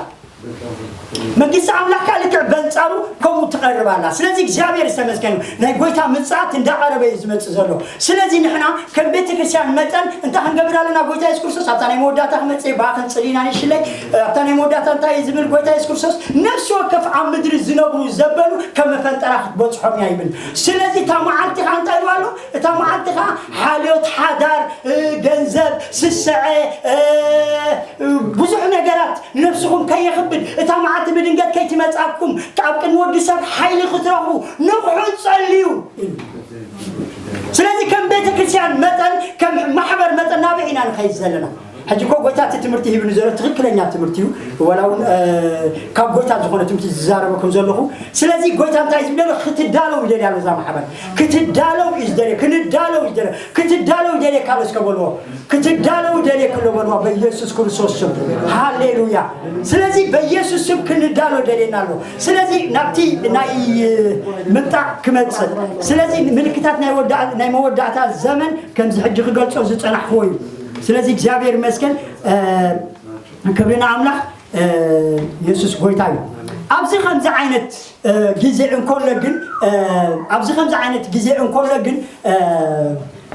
መንግስቲ ኣምላኽ ከዓ ልክዕ በንጻሩ ከምኡ ትቐርብ ኣላ። ስለዚ እግዚኣብሔር ዝተመስገነ እዩ። ናይ ጎይታ ምጽኣት እንዳቐረበ እዩ ዝመጽእ ዘሎ። ስለዚ ንሕና ከም ቤተ ክርስቲያን መጠን እንታይ ክንገብር ኣለና? ጎይታ የሱስ ክርስቶስ ኣብታ ናይ መወዳእታ ክመጽእ እዩ፣ ብኣ ክንጽል ኢና ንሽለይ። ኣብታ ናይ መወዳእታ እንታይ እዩ ዝብል ጎይታ የሱስ ክርስቶስ? ነፍሲ ወከፍ ኣብ ምድሪ ዝነብሩ ዘበሉ ከም መፈንጠራ ክትበጽሖም እያ ይብል። ስለዚ እታ መዓልቲ ኸዓ እንታይ ኢሉ ኣሎ? እታ መዓልቲ ኸዓ ሓልዮት ሓዳር፣ እ፣ ገንዘብ፣ ስስዐ፣ እ፣ ብዙሕ ነገራት ንነፍስኹም ከየኽብድ፣ እታ መዓልቲ ብድንገት ከይትመጻኩም፣ ካብ ቅድሚ ወዲ ሰብ ሓይሊ ክትረኽቡ ንቕሑ ጸልዩ። ስለዚ ከም ቤተ ክርስቲያን መጠን፣ ከም ማሕበር መጠን ናበይ ኢና ንኸይድ ዘለና? ሕጂ እኮ ጎይታ እቲ ትምህርቲ ሂብኒ ዘሎ ትኽክለኛ ትምህርቲ እዩ። ወላ እውን፣ እ፣ ካብ ጎይታ ዝኾነ ትምህርቲ ዝዛረበኩም ዘለኹ። ስለዚ ጎይታ እንታይ ዝብለሉ ክትዳለው ይደልያ ኣሎ እዛ ማሕበር። ክትዳለው እዩ ዝደልየ፣ ክንዳለው እዩ ዝደልየ። ክትዳለው ይደልየካ ኣሎ እስከ በልዎ። ክትዳለው ይደልየካ ኣሎ በልዋ በኢየሱስ ክርስቶስ ስም። ሃሌሉያ። ስለዚ በኢየሱስ ስም ክንዳለው ደልየና ኣሎ። ስለዚ ናብቲ ናይ ምንጣቕ ክመጽእ። ስለዚ ምልክታት ናይ ወዳእ-፣ ናይ መወዳእታ ዘመን ከምዚ ሕጂ ክገልጾ ዝጸናሕክዎ እዩ። ስለዚ እግዚኣብሔር ይመስገን፣ እ፣ ክብሪ ንኣምላኽ፣ እ፣ የሱስ ጎይታ እዩ። ኣብዚ ከምዚ ዓይነት፣ እ፣ ግዜ እንከሎ ግን፣ እ፣ ኣብዚ ከምዚ ዓይነት ግዜ እንከሎ ግን፣ እ፣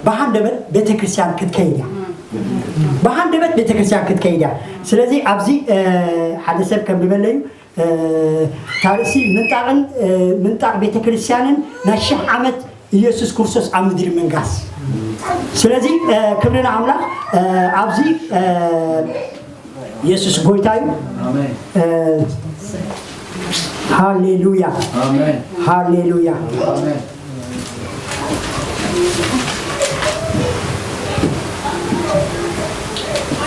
ብሃንደበት ቤተክርስትያን ክትከይድ እያ። ብሃንደበት ቤተክርስትያን ክትከይድ እያ። ስለዚ ኣብዚ፣ እ፣ ሓደ ሰብ ከም ዝበለዩ፣ እ፣ ታርእሲ ምንጣቕን፣ እ፣ ምንጣቕ ቤተክርስትያንን ናይ ሽሕ ዓመት ኢየሱስ ክርስቶስ ኣብ ምድሪ ምንጋስ። ስለዚ፣ እ፣ ክብሪ ንኣምላኽ፣ እ፣ ኣብዚ፣ እ፣ የሱስ ጎይታ እዩ። ኣሜን። እ፣ ሃሌሉያ። ኣሜን። ሃሌሉያ። ኣሜን።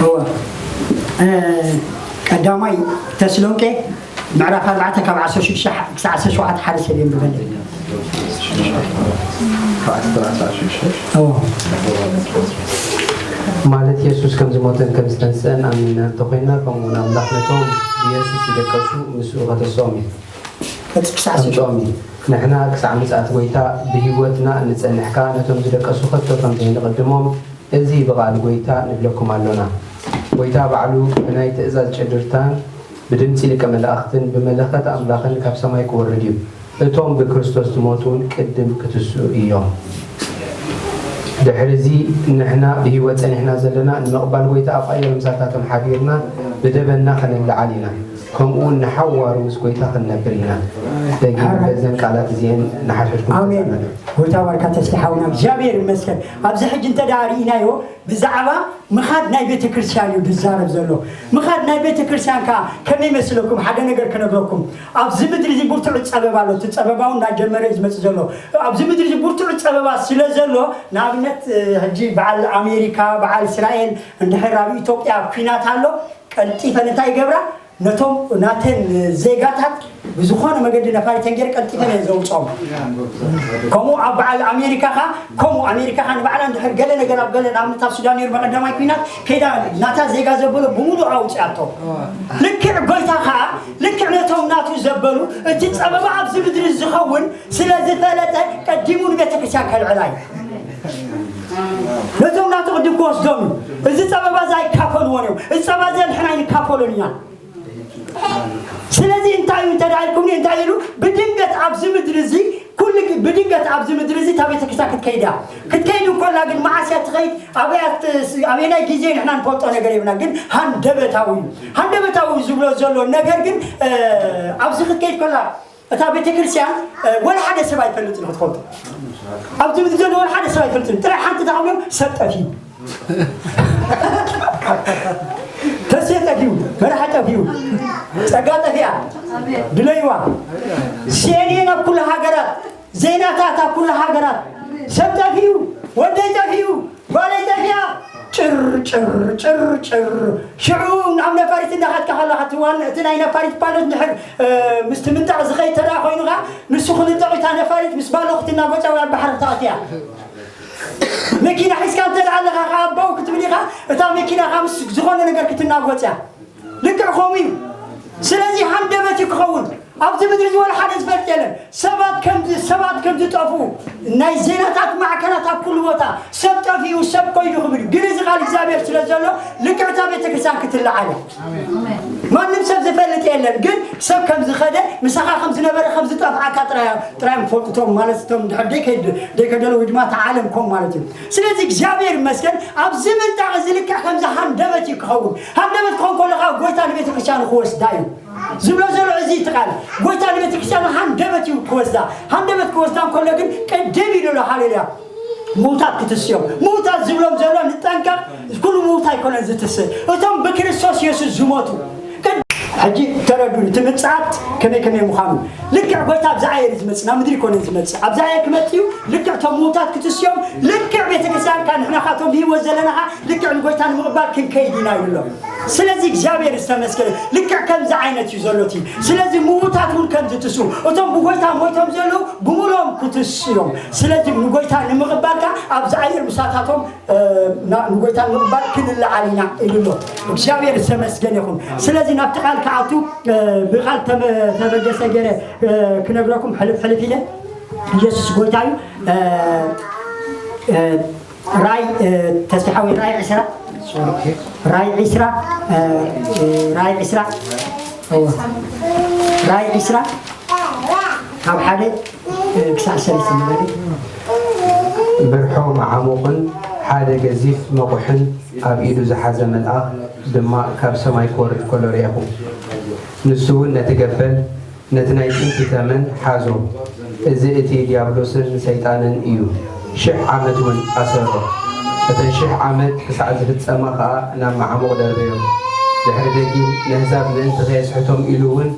እወ። እ፣ ቀዳማይ ተስሎንቄ ምዕራፍ ኣርባዕተ ካብ ዓሰርተ ሽዱሽተ ክሳዕ ዓሰርተ ሸውዓተ ሓደ ሰብ የንብበለይ። እዎ። ማለት የሱስ ከም ዝሞተን ከም ዝተንስአን ኣሚንና እንተኾይንና፣ ከምኡ እውን ኣምላኽ ነቶም ብየሱስ ዝደቀሱ ምስኡ ከተስኦም እዩ። ቀጽል ክሳዕ ዓሰርተ ሸውዓተ። ከምጽኦም እዩ። ንሕና ክሳዕ ምጽኣት ጐይታ ብህይወትና እንጸንሕ ከኣ፣ ነቶም ዝደቀሱ ከቶ ከም ዘይንቕድሞም፣ እዚ ብቓል ጐይታ ንብለኩም ኣሎና። ጐይታ ባዕሉ ብናይ ትእዛዝ ጭድርታን ብድምጺ ሊቀ መላእኽትን ብመለኸት ኣምላኽን ካብ ሰማይ ክወርድ እዩ። እቶም ብክርስቶስ ዝሞቱ እውን ቅድም ክትስኡ እዮም። ድሕርዚ ንሕና ብህይወት ጸኒሕና ዘለና ንምቕባል ጐይታ ኣብ ኣየር ምሳታቶም ሓቢርና ብደበና ኸንለዓል ኢና። ከምኡ እውን ንሓዋሩ ምስ ጐይታ ክንነብር ኢና። ደጊም ኣሜን። በዘን ቃላት እዚአን ንሓድሕድኩም ኣሜን። ተዛመዱ። ጎይታ ባርካ ተስፋ ሓውና፣ እግዚኣብሔር ይመስገን። ኣብዚ ሕጂ እንተ ደኣ ርኢናዮ፣ ብዛዕባ ምኻድ ናይ ቤተ ክርስቲያን እዩ ዝዛረብ ዘሎ። ምኻድ ናይ ቤተ ክርስቲያን ከኣ ከመይ መስለኩም? ሓደ ነገር ክነግረኩም። ኣብዚ ምድሪ እዚ ብርቱዕ ጸበባ ኣሎ። እቲ ጸበባ እውን እናጀመረ እዩ ዝመጽእ ዘሎ። ኣብዚ ምድሪ እዚ ብርቱዕ ጸበባ ስለ ዘሎ፣ ንኣብነት፣ ሕጂ በዓል ኣሜሪካ፣ በዓል እስራኤል እንድሕር ኣብ ኢትዮጵያ ኲናት ኣሎ፣ ቀልጢፈን እንታይ ይገብራ? ነቶም ናተን ዜጋታት ብዝኾነ መገዲ ነፋሪተን ገይረ ቀልጢፈን እየን ዘውፅኦም። ከምኡ ኣብ በዓል ኣሜሪካ ኸዓ፣ ከምኡ ኣሜሪካ ኸዓ ንባዕላ እንድሕር ገለ ነገር ኣብ ገለ፣ ንኣብነት ኣብ ሱዳን ነይሩ በቀዳማይ ኲናት ከይዳ ናታ ዜጋ ዘበሎ ብምሉእ ኣውፅኣቶ። ልክዕ ጎይታ ኸዓ ልክዕ ነቶም ናቱ ዘበሉ እቲ ፀበባ ኣብዚ ምድሪ ዝኸውን ስለ ዝፈለጠ ቀዲሙ ንቤተ ክርስቲያን ከልዕላ እዩ። ነቶም ናቱ ቅድም ክወስዶም እዩ። እዚ ፀበባ እዚ ኣይካፈልዎን እዮም። እዚ ፀበባ እዚ ንሕና ኣይንካፈሎን ኢና። ስለዚ እንታይ እዩ እንተ ደኣ ኢልኩምኒ፣ እንታይ ኢሉ? ብድንገት ኣብዚ ምድሪ እዚ፣ ኩሉ ግ-፣ ብድንገት ኣብዚ ምድሪ እዚ እታ ቤተክርስትያን ክትከይድ እያ። ክትከይድ እንኮላ ግን መዓስ እያ ትኸይድ? ኣበይ እያ ት-፣ ኣበየናይ ግዜ ንሕና ንፈልጦ ነገር የብልና። ግን ሃንደበታዊ እዩ። ሃንደበታዊ ዝብሎ ዘሎ ነገር ግን፣ እ፣ ኣብዚ ክትከይድ ከላ እታ ቤተክርስትያን፣ እ፣ ወላ ሓደ ሰብ ኣይፈልጥን ክትፈልጡ። ኣብዚ ምድሪ ዘሎ ወላ ሓደ ሰብ ኣይፈልጥን። ጥራይ ሓንቲ እታ ከብሎም ሰብ ጠፊኡ። ተስየ ጠፊኡ፣ መራሒ ጠፊኡ፣ ጸጋ ጠፊኣ፣ ድለይዋ። ሴኔን ኣብ ኩሉ ሃገራት፣ ዜናታት ኣብ ኩሉ ሃገራት፣ ሰብ ጠፊኡ፣ ወደይ ጠፊኡ፣ ጓለይ ጠፊኣ፣ ጭር፣ ጭር፣ ጭር፣ ጭር። ሽዑ ናብ ነፋሪት እንዳኸድካ ከለኻ፣ እቲ ዋና፣ እቲ ናይ ነፋሪት ፓይለት እንድሕር፣ እ፣ ምስቲ ምንጣቕ ዝኸይድ ተደኣ ኮይኑ ኸዓ፣ ንሱ ክልጠቕ፣ እታ ነፋሪት ምስ ባሎ ክትናጎጫ ወይ ኣብ ባሕሪ ክተኣቱ እያ። መኪና ሒዝካ እንተ ደኣ ኣለኻ ኸዓ፣ ኣቦው ክትብል ኢኻ፣ እታ መኪና ኸዓ ምስ ዝኾነ ነገር ክትናጎጽ እያ። ልክዕ ከምኡ እዩ። ስለዚ ሃንደበት እዩ ክኸውን። ኣብዚ ምድሪ እዚ ወላ ሓደ ዝፈልጥ የለን። ሰባት ከም ዝ-፣ ሰባት ከም ዝጠፍኡ፣ ናይ ዜናታት ማዕከናት ኣብ ኩሉ ቦታ፣ ሰብ ጠፊኡ፣ ሰብ ከይዱ ክብል እዩ። ግን እዚ ቃል እግዚኣብሔር ስለ ዘሎ፣ ልክዕ እታ ቤተክርስትያን ክትለዓል እያ። ማንም ሰብ ዝፈልጥ የለን። ግን ሰብ ከም ዝኸደ፣ ምሳኻ ከም ዝነበረ፣ ከም ዝጠፍኣካ ጥራይ እዮም፣ ጥራይ እዮም ክፈልጡ እቶም፣ ማለት እቶም ድሕር ደይከድ-፣ ደይከደሉ ወይ ድማ እቲ ዓለም ከም ማለት እዩ። ስለዚ እግዚኣብሔር ይመስገን፣ ኣብዚ ምንጣቕ እዚ ልክዕ ከምዚ ሃንደበት እዩ ክኸውን። ሃንደበት ክኸውን ከሎ ከዓ ጎይታ ንቤተ ክርስቲያኑ ክወስዳ እዩ ዝብሎ ዘሎ እዚ እቲ ቃል። ጎይታ ንቤተ ክርስቲያኑ ሃንደበት እዩ ክወስዳ። ሃንደበት ክወስዳ እንከሎ ግን ቅድም ኢሉ ኣሎ። ሃሌሉያ። ምዉታት ክትስዮም። ምዉታት ዝብሎም ዘሎ ንጠንቀቕ። ኩሉ ምዉት ኣይኮነን ዝትስእ። እቶም ብክርስቶስ የሱስ ዝሞቱ። ቅድ-፣ ሕጂ ተረዱኒ፣ እቲ ምጽኣት ከመይ ከመይ ምዃኑ። ልክዕ ጎይታ ኣብዛ ኣየር እዩ ዝመጽእ፣ ናብ ምድሪ ኣይኮነን ዝመጽእ። ኣብዛ ኣየር ክመጽእ እዩ። ልክዕ እቶም ምዉታት ክትስዮም፣ ልክዕ ቤተ ክርስቲያንካ ንሕና ኻቶም ብህይወት ዘለናኻ ልክዕ ንጎይታ ንምቕባል ክንከይድ ኢና ይብሎ። ስለዚ እግዚኣብሔር ዝተመስገነ። ልክዕ ከምዚ ዓይነት እዩ ዘሎ እቲ። ስለዚ ምዉታት እውን ከምዚ ትስኡ። እቶም ብጎይታ ሞይቶም ዘለዉ ብምሉኦም ክትስኡ እዮም። ስለዚ ንጎይታ ንምቕባል ከኣ ኣብዚ ኣየር ምሳታቶም፣ እ፣ ና-፣ ንጎይታ ንምቕባል ክንለዓል ኢና ኢሉ ኣሎ። እግዚኣብሔር ዝተመስገነ ይኹን። ስለዚ ናብቲ ቃል ክኣቱ፣ እ፣ ብቃል ተመ-፣ ተበገሰ ገይረ፣ እ፣ ክነግረኩም ሕልፍ ሕልፍ ኢለ። ኢየሱስ ጎይታ እዩ። እ፣ እ፣ ራእይ፣ እ፣ ተስፋ ሓወይ፣ ራእይ ዕስራ፣ ራእይ ዕስራ፣ እ፣ እ፣ ራእይ ዕስራ፣ እወ። ራእይ ዕስራ ካብ ሓደ፣ እ፣ ክሳዕ ሰለስተ ንበል። ብርሖም ዓሙቕን ሓደ ገዚፍ መቑሕን ኣብ ኢዱ ዝሓዘ መልኣኽ ድማ ካብ ሰማይ ክወርድ ከሎ ርኤኹ። ንሱ እውን ነቲ ገበል ነቲ ናይ ጥንቲ ተመን ሓዞ። እዚ እቲ ዲያብሎስን ሰይጣንን እዩ። ሽሕ ዓመት እውን ኣሰሮ። እተን ሽሕ ዓመት ክሳዕ ዝፍጸማ ኸኣ ናብ መዓሙቕ ደርበዮ። ድሕሪ ደጊም ነህዛብ ምእንቲ ኸየስሕቶም ኢሉ እውን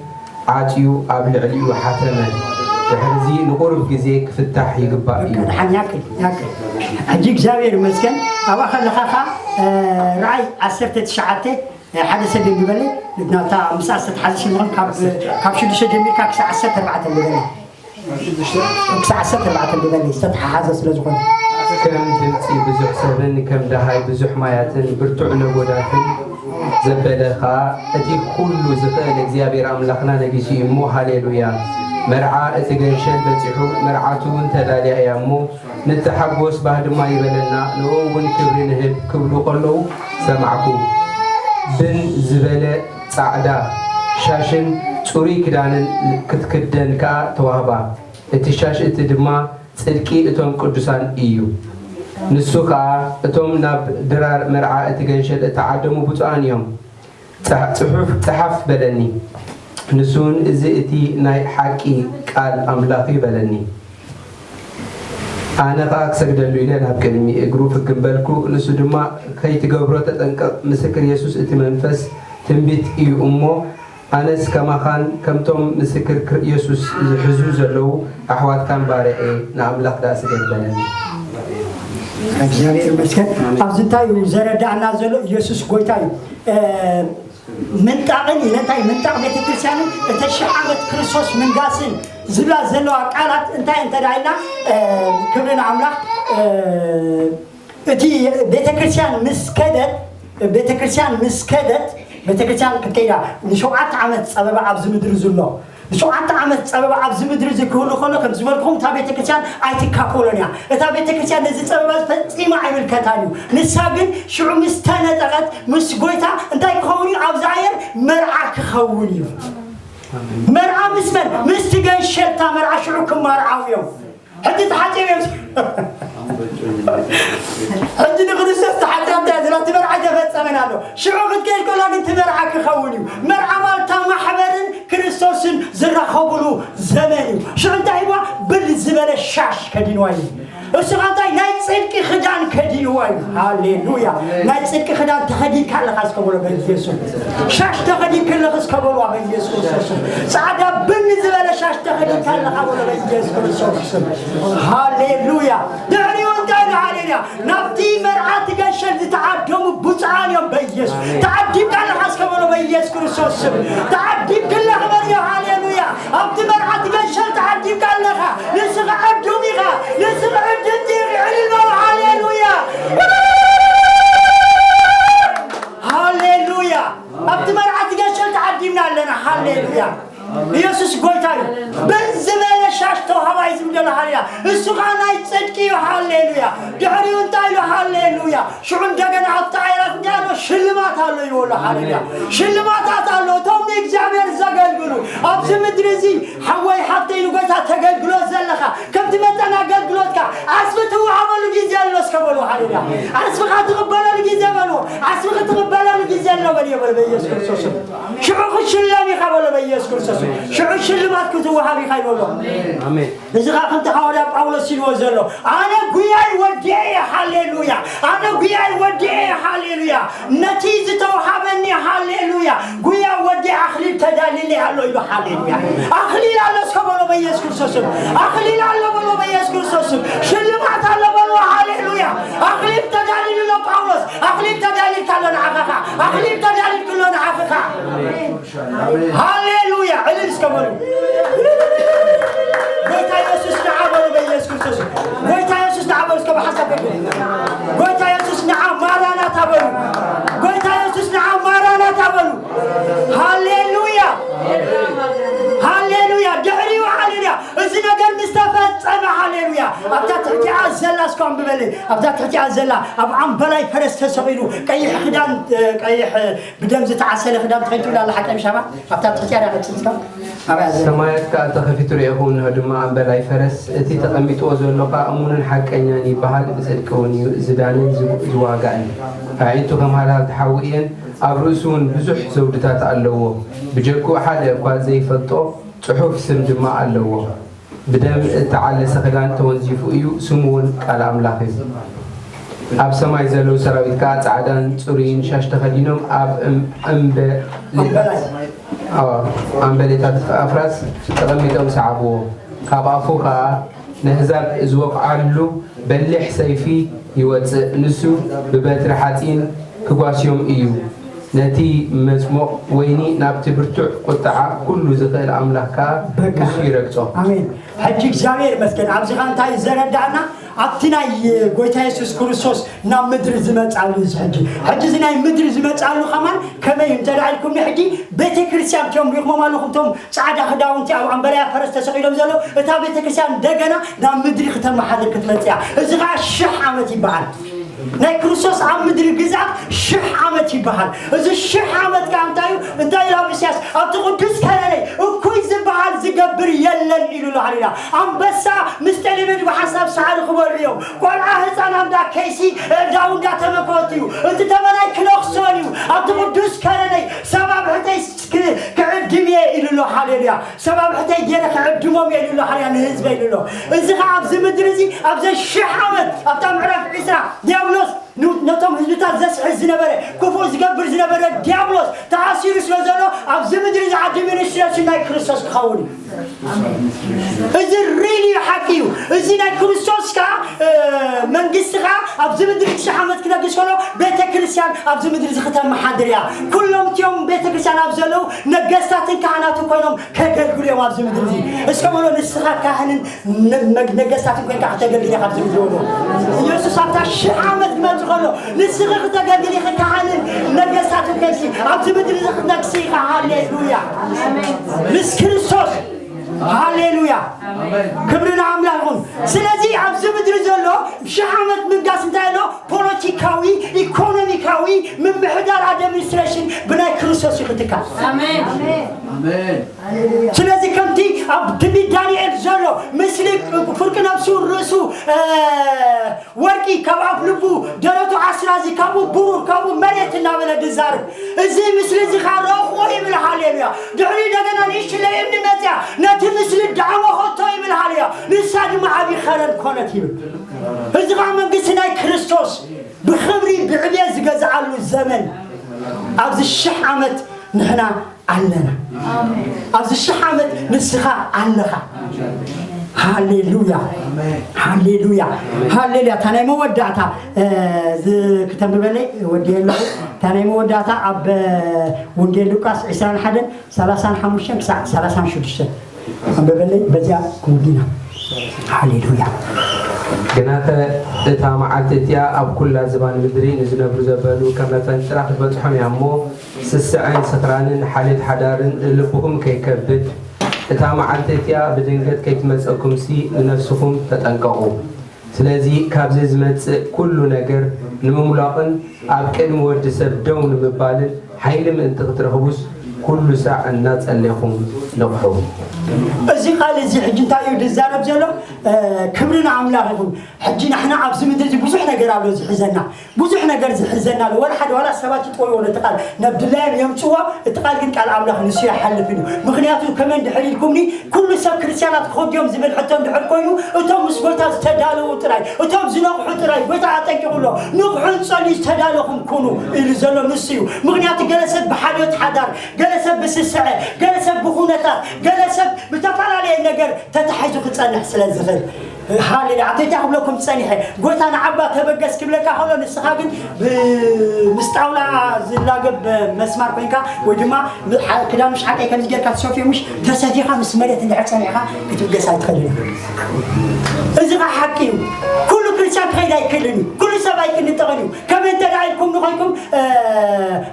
ዓጽዩ ኣብ ልዕሊኡ ሓተመ። ድሕርዚ ንቑሩብ ግዜ ክፍታሕ ይግባእ እዩ። ደሓን ያክል፣ ያክል። ሕጂ እግዚኣብሔር ይመስገን። ኣብኣ ከለኻ ኸኣ፣ እ፣ ራእይ ዓሰርተ ትሽዓተ ሓደ ሰብ የንብበለይ፣ ናብታ ምስኣ ዝተተሓዘ ስለ ዝኾነ ካብ፣ ካብ ሽዱሽተ ጀሚርካ ክሳዕ ዓሰርተ ኣርባዕተ የንብበለይ። ክሳዕ ዓሰርተ ኣርባዕተ የንብበለይ፣ ዝተተሓሓዘ ስለ ዝኾነ። ከም ድምጺ ብዙሕ ሰብን ከም ደሃይ ብዙሕ ማያትን ብርቱዕ ነጎዳትን ዘበለ ኸኣ እቲ ኩሉ ዝኽእል እግዚኣብሔር ኣምላኽና ነጊሱ እዩ እሞ፣ ሃሌሉያ። መርዓ እቲ ገንሸል በጺሑ፣ መርዓቱ እውን ተዳልያ እያ እሞ፣ ንተሓጎስ፣ ባህ ድማ ይበለና፣ ንእኡ እውን ክብሪ ንህብ ክብሉ ከለዉ ሰማዕኩ። ብን ዝበለ ጻዕዳ ሻሽን ጽሩይ ክዳንን ክትክደን ከኣ ተዋህባ። እቲ ሻሽ እቲ ድማ ጽድቂ እቶም ቅዱሳን እዩ። ንሱ ከኣ እቶም ናብ ድራር መርዓ እቲ ገንሸል እተዓደሙ ብፁዓን እዮም። ጸ-፣ ጽሑፍ ጸሓፍ በለኒ። ንሱ እውን፣ እዚ እቲ ናይ ሓቂ ቃል ኣምላኽ እዩ በለኒ። ኣነ ኸኣ ክሰግደሉ ኢለ ናብ ቅድሚ እግሩ ፍግም በልኩ። ንሱ ድማ፣ ከይትገብሮ ተጠንቀቕ፣ ምስክር የሱስ እቲ መንፈስ ትንቢት እዩ እሞ፣ ኣነስ ከማኻን ከምቶም ምስክር ክር-፣ የሱስ ዝሕዙ ዘለዉ ኣሕዋትካን ባርያ እየ፣ ንኣምላኽ ደኣ ስገድ በለኒ። እግዚኣብሔር ይመስገን። ኣብዚ እንታይ እዩ ዘረዳእና ዘሎ? ኢየሱስ ጎይታ እዩ። እ፣ ምንጣቕን ኢለ እንታይ ምንጣቕ ቤተ ክርስቲያንን እተ ሽሕ ዓመት ክርስቶስ ምንጋስን ዝብላ ዘለዋ ቃላት እንታይ እንተ ደኣ ኢልና፣ እ፣ ክብሪ ንኣምላኽ፣ እ፣ እቲ ቤተ ክርስቲያን ምስ ከደት፣ ቤተ ክርስቲያን ምስ ከደት፣ ቤተ ክርስቲያን ክትከይዳ ንሸውዓተ ዓመት ጸበባ ኣብዚ ምድሪ ዘሎ፣ ንሸውዓተ ዓመት ጸበባ ኣብዚ ምድሪ እዚ ክህሉ ከሎ፣ ከም ዝበልኩኹም እታ ቤተ ክርስቲያን ኣይትካፈሎን እያ። እታ ቤተ ክርስቲያን ነዚ ጸበባ እዚ ፈጺማ ኣይምልከታን እዩ። ንሳ ግን ሽዑ ምስ ተነጠቐት፣ ምስ ጎይታ እንታይ ክኸውን እዩ? ኣብዚ ኣየር መርዓ ክኸውን እዩ። መርዓ ምስ መን? ምስቲ ገንሸል እታ መርዓ ሽዑ ክመርዓው እዮም። ሕጂ ተሓጺቡ እዮም። ሕጂ ንክርስቶስ ተሓጺባ እንታይ እያ? እቲ መርዓ ኣይተፈጸመን ኣሎ። ሽዑ ክትከይድ ከላ ግን እቲ መርዓ ክኸውን እዩ። መርዓ ማለት እታ ማሕበርን ክርስቶስን ዝራኸቡሉ ዘመን እዩ። ሽዑ እንታይ ሂብዋ? ብል ዝበለ ሻሽ ከዲንዋ እዩ። እሱ ኸዓ እንታይ? ናይ ጽድቂ ክዳን ከዲንዋ እዩ። ሃሌሉያ። ናይ ጽድቂ ክዳን ተኸዲንካ ኣለኻ እስከ በሎ በኢየሱስ። ሻሽ ተኸዲንኪ ኣለኺ እስከ በልዋ በኢየሱስ ክርስቶስ። ጻዕዳ ብን ዝበለ ሻሽ ተኸዲንካ ኣለኻ በሎ በኢየሱስ ክርስቶስ። ሃሌሉያ። ድሕሪኡ እንታይ ኢሉ? ሃሌሉያ። ናብቲ መርዓ እቲ ገንሸል ዝተዓደሙ ብፁዓን እዮም በኢየሱስ። ተዓዲምካ ኣለኻ እስከ በሎ በኢየሱስ ክርስቶስ ስም። ተዓዲምኪ ኣለኺ በልዮ። ሃሌሉያ። ኣብቲ መርዓ እቲ ገንሸል ተዓዲምካ ኣለኻ። ንስኺ ዕዱም ኢኻ። ንስኺ ዕድምቲ ኢኺ። ዕልል በሉ። ሃሌሉያ። ሃሌሉያ። ኣብቲ መርዓ እቲ ገንሸል ተዓዲምና ኣለና። ሃሌሉያ። ኢየሱስ ጎይታ እዩ። ብን ዝበለ ሻሽ ተዋህባ እዩ ዝብል ዘሎ። ሃሌሉያ። እሱ ኸዓ ናይ ጽድቂ እዩ። ሃሌሉያ። ድሕሪኡ እንታይ ኢሉ? ሃሌሉያ። ሽዑ እንደገና ኣብቲ ኣየራት እንታይ ኣሎ? ሽልማት ኣሎ ይብሎ። ሃሌሉያ። ሽልማታት ኣሎ። እቶም ንእግዚኣብሔር ዘ- ሓወይ ሓፍተይ ንጎይታ ተገልግሎ ዘለኻ ከምቲ መጠን ኣገልግሎትካ ዓስቢ ትወሃበሉ ግዜ ኣሎ እስከ በሉ። ሃሌሉያ። ዓስብኻ ትቕበለሉ ግዜ በሉ። ዓስብኺ ትቕበለሉ ግዜ ኣሎ በልዮ በሉ በኢየሱስ ክርስቶስ። ሽዑ ክትሽለም ኢኻ በሎ በኢየሱስ ክርስቶስ። ሽዑ ሽልማት ክትወሃብ ኢኻ ይበሎ። ኣሜን። እዚ ኸዓ ከምቲ ሓዋርያ ጳውሎስ ኢልዎ ዘሎ ኣነ ጉያይ ወዲኤ እየ። ሃሌሉያ። ኣነ ጉያይ ወዲኤ እየ። ሃሌሉያ። ነቲ ዝተውሃበኒ ሃሌሉያ ጉያ ወዲ ኣኽሊል ተዳልሊ ኣሎ ኢሉ። ሃሌሉያ። ኣኽሊል ኣሎ እስከ በሎ በኢየሱስ ክርስቶስም። ኣኽሊል ኣሎ በሎ በኢየሱስ ክርስቶስም። ሽልማት ኣሎ በሎ። ሃሌሉያ። ኣኽሊል ተዳልሉ ኣሎ ጳውሎስ። ኣኽሊል ተዳልልካ ኣሎ ንዓኻ። ኣኽሊል ተዳልልክ ኣሎ ንዓኻ። ሃሌሉያ። ዕልል እስከ በሉ። ጎይታ ኢየሱስ ንዓ በሉ በኢየሱስ ክርስቶስ። ጎይታ ኢየሱስ ንዓ በሉ እስከ ብሓሳብ በሉ። ጎይታ ኢየሱስ ንዓ ማራናታ በሉ። ጎይታ ኢየሱስ ንዓ ማራናታ በሉ። ሃሌሉያ። ሃሌሉያ። ድሕሪኡ ሃሌሉያ። እዚ ነገር ምስ ተፈጸመ ሃሌሉያ። ኣብታ ትሕቲኣ ዘላ እስከ ኣንብበለይ። ኣብታ ትሕቲኣ ዘላ ኣብ ዓምበላይ ፈረስ ተሰቒሉ ቀይሕ ክዳን፣ ቀይሕ ብደም ዝተዓሰለ ክዳን ተኸዲኑ ኣላ ሓቀ ምሻባ ኣብታ ትሕቲያ ዳቐጽልካ ኣባያ ዘላ። ሰማያት ከኣ ተኸፊቱ ርኤኹ፣ እንሆ ድማ ኣምበላይ ፈረስ፣ እቲ ተቐሚጥዎ ዘሎ ከኣ እሙንን ሓቀኛን ይበሃል፣ ብጽድቂ እውን እዩ ዝዳንን ዝዋጋእን። ኣዒንቱ ከም ሃልሃልቲ ሓዊ እየን፣ ኣብ ርእሱ እውን ብዙሕ ዘውድታት ኣለዎ። ብጀክኡ ሓደ እኳ ዘይፈልጦ ጽሑፍ ስም ድማ ኣለዎ። ብደም እተዓለሰ ክዳን ተወንዚፉ እዩ፣ ስሙ እውን ቃል ኣምላኽ እዩ። ኣብ ሰማይ ዘለዉ ሰራዊት ከኣ ጻዕዳን ጽሩይን ሻሽ ተኸዲኖም ኣብ እም- እምበሌታት ኣዎ፣ ኣምበሌታት ኣፍራስ ተቐሚጦም ሰዓብዎ። ካብ ኣፉ ከኣ ነህዛብ ዝወቕዓሉ በሊሕ ሰይፊ ይወጽእ። ንሱ ብበትሪ ሓጺን ክጓስዮም እዩ። ነቲ መጽሞቕ ወይኒ ናብቲ ብርቱዕ ቁጥዓ ኩሉ ዝኽእል ኣምላኽ ከኣ በቃ። ንሱ ይረግጾ። ኣሜን። ሕጂ እግዚኣብሔር ይመስገን። ኣብዚኻ እንታይ እዩ ዘረዳእና? ኣብቲ ናይ ጎይታ የሱስ ክርስቶስ ናብ ምድሪ ዝመጻሉ እዚ ሕጂ። ሕጂ እዚ ናይ ምድሪ ዝመጻሉ ከማን ከመይ እዩ እንተ ደኣ ኢልኩምኒ፣ ሕጂ ቤተ ክርስቲያን እቶም ሪእኹሞም ኣለኹም፣ እቶም ጻዕዳ ክዳውንቲ ኣብ ኣምበላያ ፈረስ ተሰቒሎም ዘለዉ፣ እታ ቤተ ክርስቲያን እንደገና ናብ ምድሪ ክተመሓድር ክትመጽእ እያ። እዚ ኸኣ ሽሕ ዓመት ይበሃል። ናይ ክርስቶስ ኣብ ምድሪ ግዝኣት ሽሕ ዓመት ይበሃል። እዚ ሽሕ ዓመት ከኣ እንታይ እዩ? እንታይ ኢሉ ኣብ ኢሳያስ? ኣብቲ ቅዱስ ከረነይ እኩይ ዝበሃል ዝገብር የለን ኢሉ ኣሎ። ሃሌሉያ። ኣንበሳ ምስ ጠለመ ብሓሳብ ሳዕሪ ክበልዑ እዮም። ቆልዓ ህፃን ኣንዳ ከይሲ ኣእዳው እንዳተመኮቱ እዩ። እቲ ተመናይ ክነኽሶን እዩ። ኣብቲ ቅዱስ ከረነይ ሰብ ኣብ ሕተይ ክ- ክዕድም እየ ኢሉ ኣሎ። ሃሌሉያ። ሰብ ኣብ ሕተይ ገይረ ክዕድሞም እየ ኢሉ ኣሎ። ሃሌሉያ። ንህዝበይ ኢሉ ኣሎ። እዚ ኸዓ ኣብዚ ምድሪ እዚ ኣብዚ ሽሕ ዓመት ኣብታ ምዕራፍ ዒስራ ዲያብሎስ ን- ነቶም ህዝብታት ዘስሕት ዝነበረ ክፉእ ዝገብር ዝነበረ ዲያብሎስ ተኣሲሩ ስለ ዘሎ ኣብዚ ምድሪ እዚ ኣድሚኒስትሬሽን ናይ ክርስቶስ ክኸውን እዩ። እዚ ሪሊ ሓቂ እዩ። እዚ ናይ ክርስቶስ ከዓ እ፣ መንግስቲ ከዓ ኣብዚ ምድሪ ሽሕ ዓመት ክነግስ ከሎ ቤተ ክርስቲያን ኣብዚ ምድሪ እዚ ክተመሓድር እያ። ኩሎም እቲኦም ቤተ ክርስቲያን ኣብ ዘለዉ ነገስታትን ካህናትን ኮይኖም ከገልግሉ እዮም ኣብዚ ምድሪ እዚ። እስከ በሎ ንስኻ ካህንን ነ- መግ- ነገስታትን ኮይንካ ክተገልግል ኢኻ ኣብዚ ምድሪ በሎ። ኢየሱስ ኣብታ ሽሕ ዓመት ክመጽእ ከሎ ንስኺ ክተገልግል ኢኺ ካህንን ነገስታትን ኮይንኪ ኣብዚ ምድሪ እዚ ክትነግሲ ኢኻ። ሃሌሉያ። ምስ ክርስቶስ ሃሌሉያ። ክብሪ ንኣምላኽ ይኹን። ስለዚ ኣብዚ ምድሪ ዘሎ ሽሕ ዓመት ምንጋስ እንታይ ኣሎ? ፖለቲካዊ፣ ኢኮኖሚካዊ፣ ምምሕዳር ኣድሚኒስትሬሽን ብናይ ክርስቶስ እዩ ክትካል። ኣሜን። ስለዚ ከምቲ ኣብ ትንቢት ዳንኤል ዘሎ ምስሊ ፍርቂ ነብሱ ርእሱ እ፣ ወርቂ ካብ ኣፍ ልቡ ደረቱ ኣስራዚ ካብኡ ብሩር ካብኡ መሬት እናበለ ድዛርብ እዚ ምስሊ እዚ ኸዓ ረእኽዎ ይብል። ሃሌሉያ። ድሕሪ እንደገና ንእሽለይ እምኒ መፅያ ነቲ ምስሊ ዳዕሞ ኸቶ ይብል። ሃሌሉያ። ንሳ ድማ ዓብዪ ኸረን ኮነት ይብል። እዚ ኸዓ መንግስቲ ናይ ክርስቶስ ብኽብሪ ብዕብየት ዝገዝኣሉ ዘመን ኣብዚ ሽሕ ዓመት ንሕና ኣለና። ኣብዚ ሽሕ ዓመት ንስኻ ኣለኻ። ሃሌሉያ። ሃሌሉያ። ሃሌሉያ። እታ ናይ መወዳእታ እ፣ ዝ- ክተንብበለይ ወዲ ኣለኹ። እታ ናይ መወዳእታ ኣብ እ፣ ወንጌል ሉቃስ ዕስራን ሓደን ሰላሳን ሓሙሽተን ክሳዕ ሰላሳን ሽዱሽተን ኣንብበለይ። በዚኣ ክውዲና። ሃሌሉያ። ግናኸ እታ መዓልቲ እቲኣ ኣብ ኵላ ዝባን ምድሪ ንዝነብሩ ዘበሉ ከም መፈንጥራ ክትበጽሖም እያ እሞ፣ ስስዐን ስኽራንን ሓልዮት ሓዳርን ልብኹም ከይከብድ፣ እታ መዓልቲ እቲኣ ብድንገት ከይትመጸኩምሲ ንነፍስኹም ተጠንቀቑ። ስለዚ ካብዚ ዝመጽእ ኵሉ ነገር ንምሙላቕን ኣብ ቅድሚ ወዲ ሰብ ደው ንምባልን ሓይሊ ምእንቲ ክትረኽቡስ፣ ኩሉ ሳዕ እናጸለኹም ንቕሑ። እዚ ቃል እዚ ሕጂ እንታይ እዩ ዝዛረብ ዘሎ? ክብሪ ንኣምላኽ ይኹን። ሕጂ ንሕና ኣብዚ ምድሪ እዚ ብዙሕ ነገር ኣሎ ዝሕዘና፣ ብዙሕ ነገር ዝሕዘና ኣሎ። ወላ ሓደ ዋላ ሰባት ይጥወይዎ ነቲ ቃል ናብ ድላዮም የምፅዎ። እቲ ቃል ግን ቃል ኣምላኽ ንሱ ይሓልፍን እዩ። ምክንያቱ ከመይ እንድሕር ኢልኩምኒ፣ ኩሉ ሰብ ክርስትያናት ክኸዱ እዮም ዝብል ሕቶ እንድሕር ኮይኑ፣ እቶም ምስ ጎይታ ዝተዳለዉ ጥራይ፣ እቶም ዝነቕሑ ጥራይ። ጎይታ ኣጠንቂቑ ኣሎ። ንቕሑ፣ ጸልዩ፣ ዝተዳለኹም ኩኑ ኢሉ ዘሎ ንሱ እዩ። ምክንያቱ ገለ ሰብ ብሓልዮት ሓዳር፣ ገለ ሰብ ብስስዐ፣ ገለ ሰብ ብኹነታት፣ ገለ ሰብ ብተፈላለየ ነገር ተታሒዙ ክጸንሕ ስለ ዝኽእል። ሃሌሉያ። ኣተይታ ክብለኩም ጸኒሐ፣ ጎይታ ንዓባ ተበገስ ክብለካ ከሎ፣ ንስኻ ግን ብ-፣ ምስ ጣውላ ዝላገብ መስማር ኮይንካ፣ ወይ ድማ ም-፣ ሓ-፣ ክዳን ምሽ ሓቀይ ከምዚ ጌርካ ትሰፍዮ ምሽ ተሰፊኻ ምስ መሬት እንድሕር ጸኒዕካ ክትብገስ ኣይትኽእልን ኢኻ። እዚ ኸዓ ሓቂ እዩ። ኩሉ ክርስቲያን ክኸይድ ኣይክእልን እዩ። ኩሉ ሰብ ኣይክንጠቕን እዩ። ከመይ እንተ ደኣ ኢልኩም ንኾንኩም፣ እ፣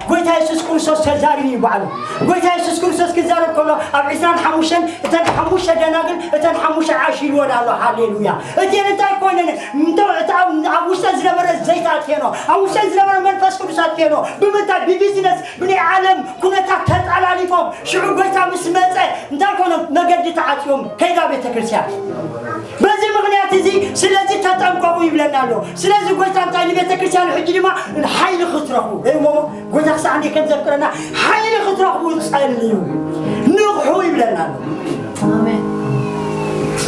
ጎይታ የሱስ ክርስቶስ ተዛሪቡ እዩ ባዕሉ። ጎይታ የሱስ ክርስቶስ ክዛረብ ከሎ ኣብ ዕስራን ሓሙሽተን እተን ሓሙሽተ ደናግል፣ እተን ሓሙሽተ ዓሽ ኢልወን ኣሎ። ሃሌሉያ። እተን እንታይ ኮይነን? እንተ-፣ እቲ ኣብ፣ ኣብ ውሽጠን ዝነበረ ዘይት ኣጥፌኖ፣ ኣብ ውሽጠን ዝነበረ መንፈስ ቅዱስ ኣጥፌኖ። ብምንታይ? ብቢዝነስ፣ ብናይ ዓለም ኩነታት ተጠላሊፎም። ሽዑ ጎይታ ምስ መጸ እንታይ ኮይኖም? መገዲ ተዓጽዮም ከይዳ ቤተ ክርስቲያን። በዚ ምኽንያት እዚ ስለዚ ተጠንቀቑ ይብለና ኣሎ። ስለዚ ጎይታ እንታይ ንቤተ ክርስቲያን ሕጂ ድማ ሓይሊ ክትረኽቡ፣ ወይ እሞ ጎይታ ክሳዕ እንዴ ከም ዘፍቅረና ሓይሊ ክትረኽቡ ጸልዩ፣ ንቕሑ ይብለና ኣሎ።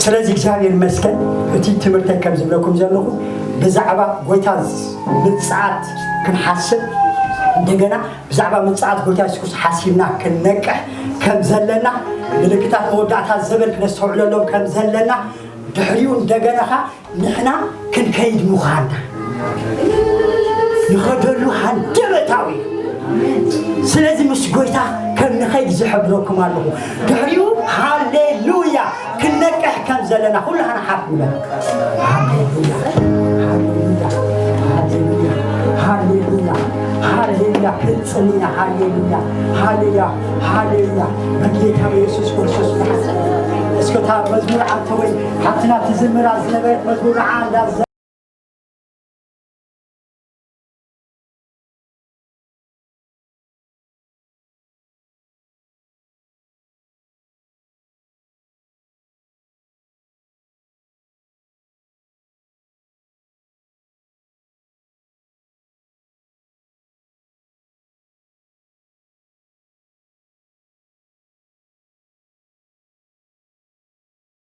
ስለዚ እግዚኣብሔር ይመስገን፣ እቲ ትምህርተይ ከም ዝብለኩም ዘለኹ ብዛዕባ ጎይታ ምጽኣት ክንሓስብ፣ እንደገና ብዛዕባ ምጽኣት ጎይታ የሱስ ክርስቶስ ሓሲብና ክንነቅሕ ከም ዘለና፣ ምልክታት መወዳእታ ዘበን ክነስተውዕለሎም ከም ዘለና፣ ድሕሪኡ እንደገና ኸኣ ንሕና ክንከይድ ምዃንና ንኸደሉ ሃንደበታዊ። ስለዚ ምስ ጎይታ ከም ንኸይድ ዝሕብረኩም ኣለኹ። ድሕሪኡ ሃሌሉያ ክንነቅሕ ከም ዘለና ኩላህና ሓፍ ንበል። ሃሌሉያ፣ ሃሌሉያ፣ ሃሌሉያ፣ ሃሌሉያ፣ ሃሌሉያ። ክንጽሊ ኢና። ሃሌሉያ፣ ሃሌሉያ፣ ሃሌሉያ። በጌታ በኢየሱስ ክርስቶስ ብሓቂ እስከ እታ መዝሙር ኣንተ ወይ ሓፍትና ትዝምራ ዝነበረት መዝሙር ንዓ እንዳ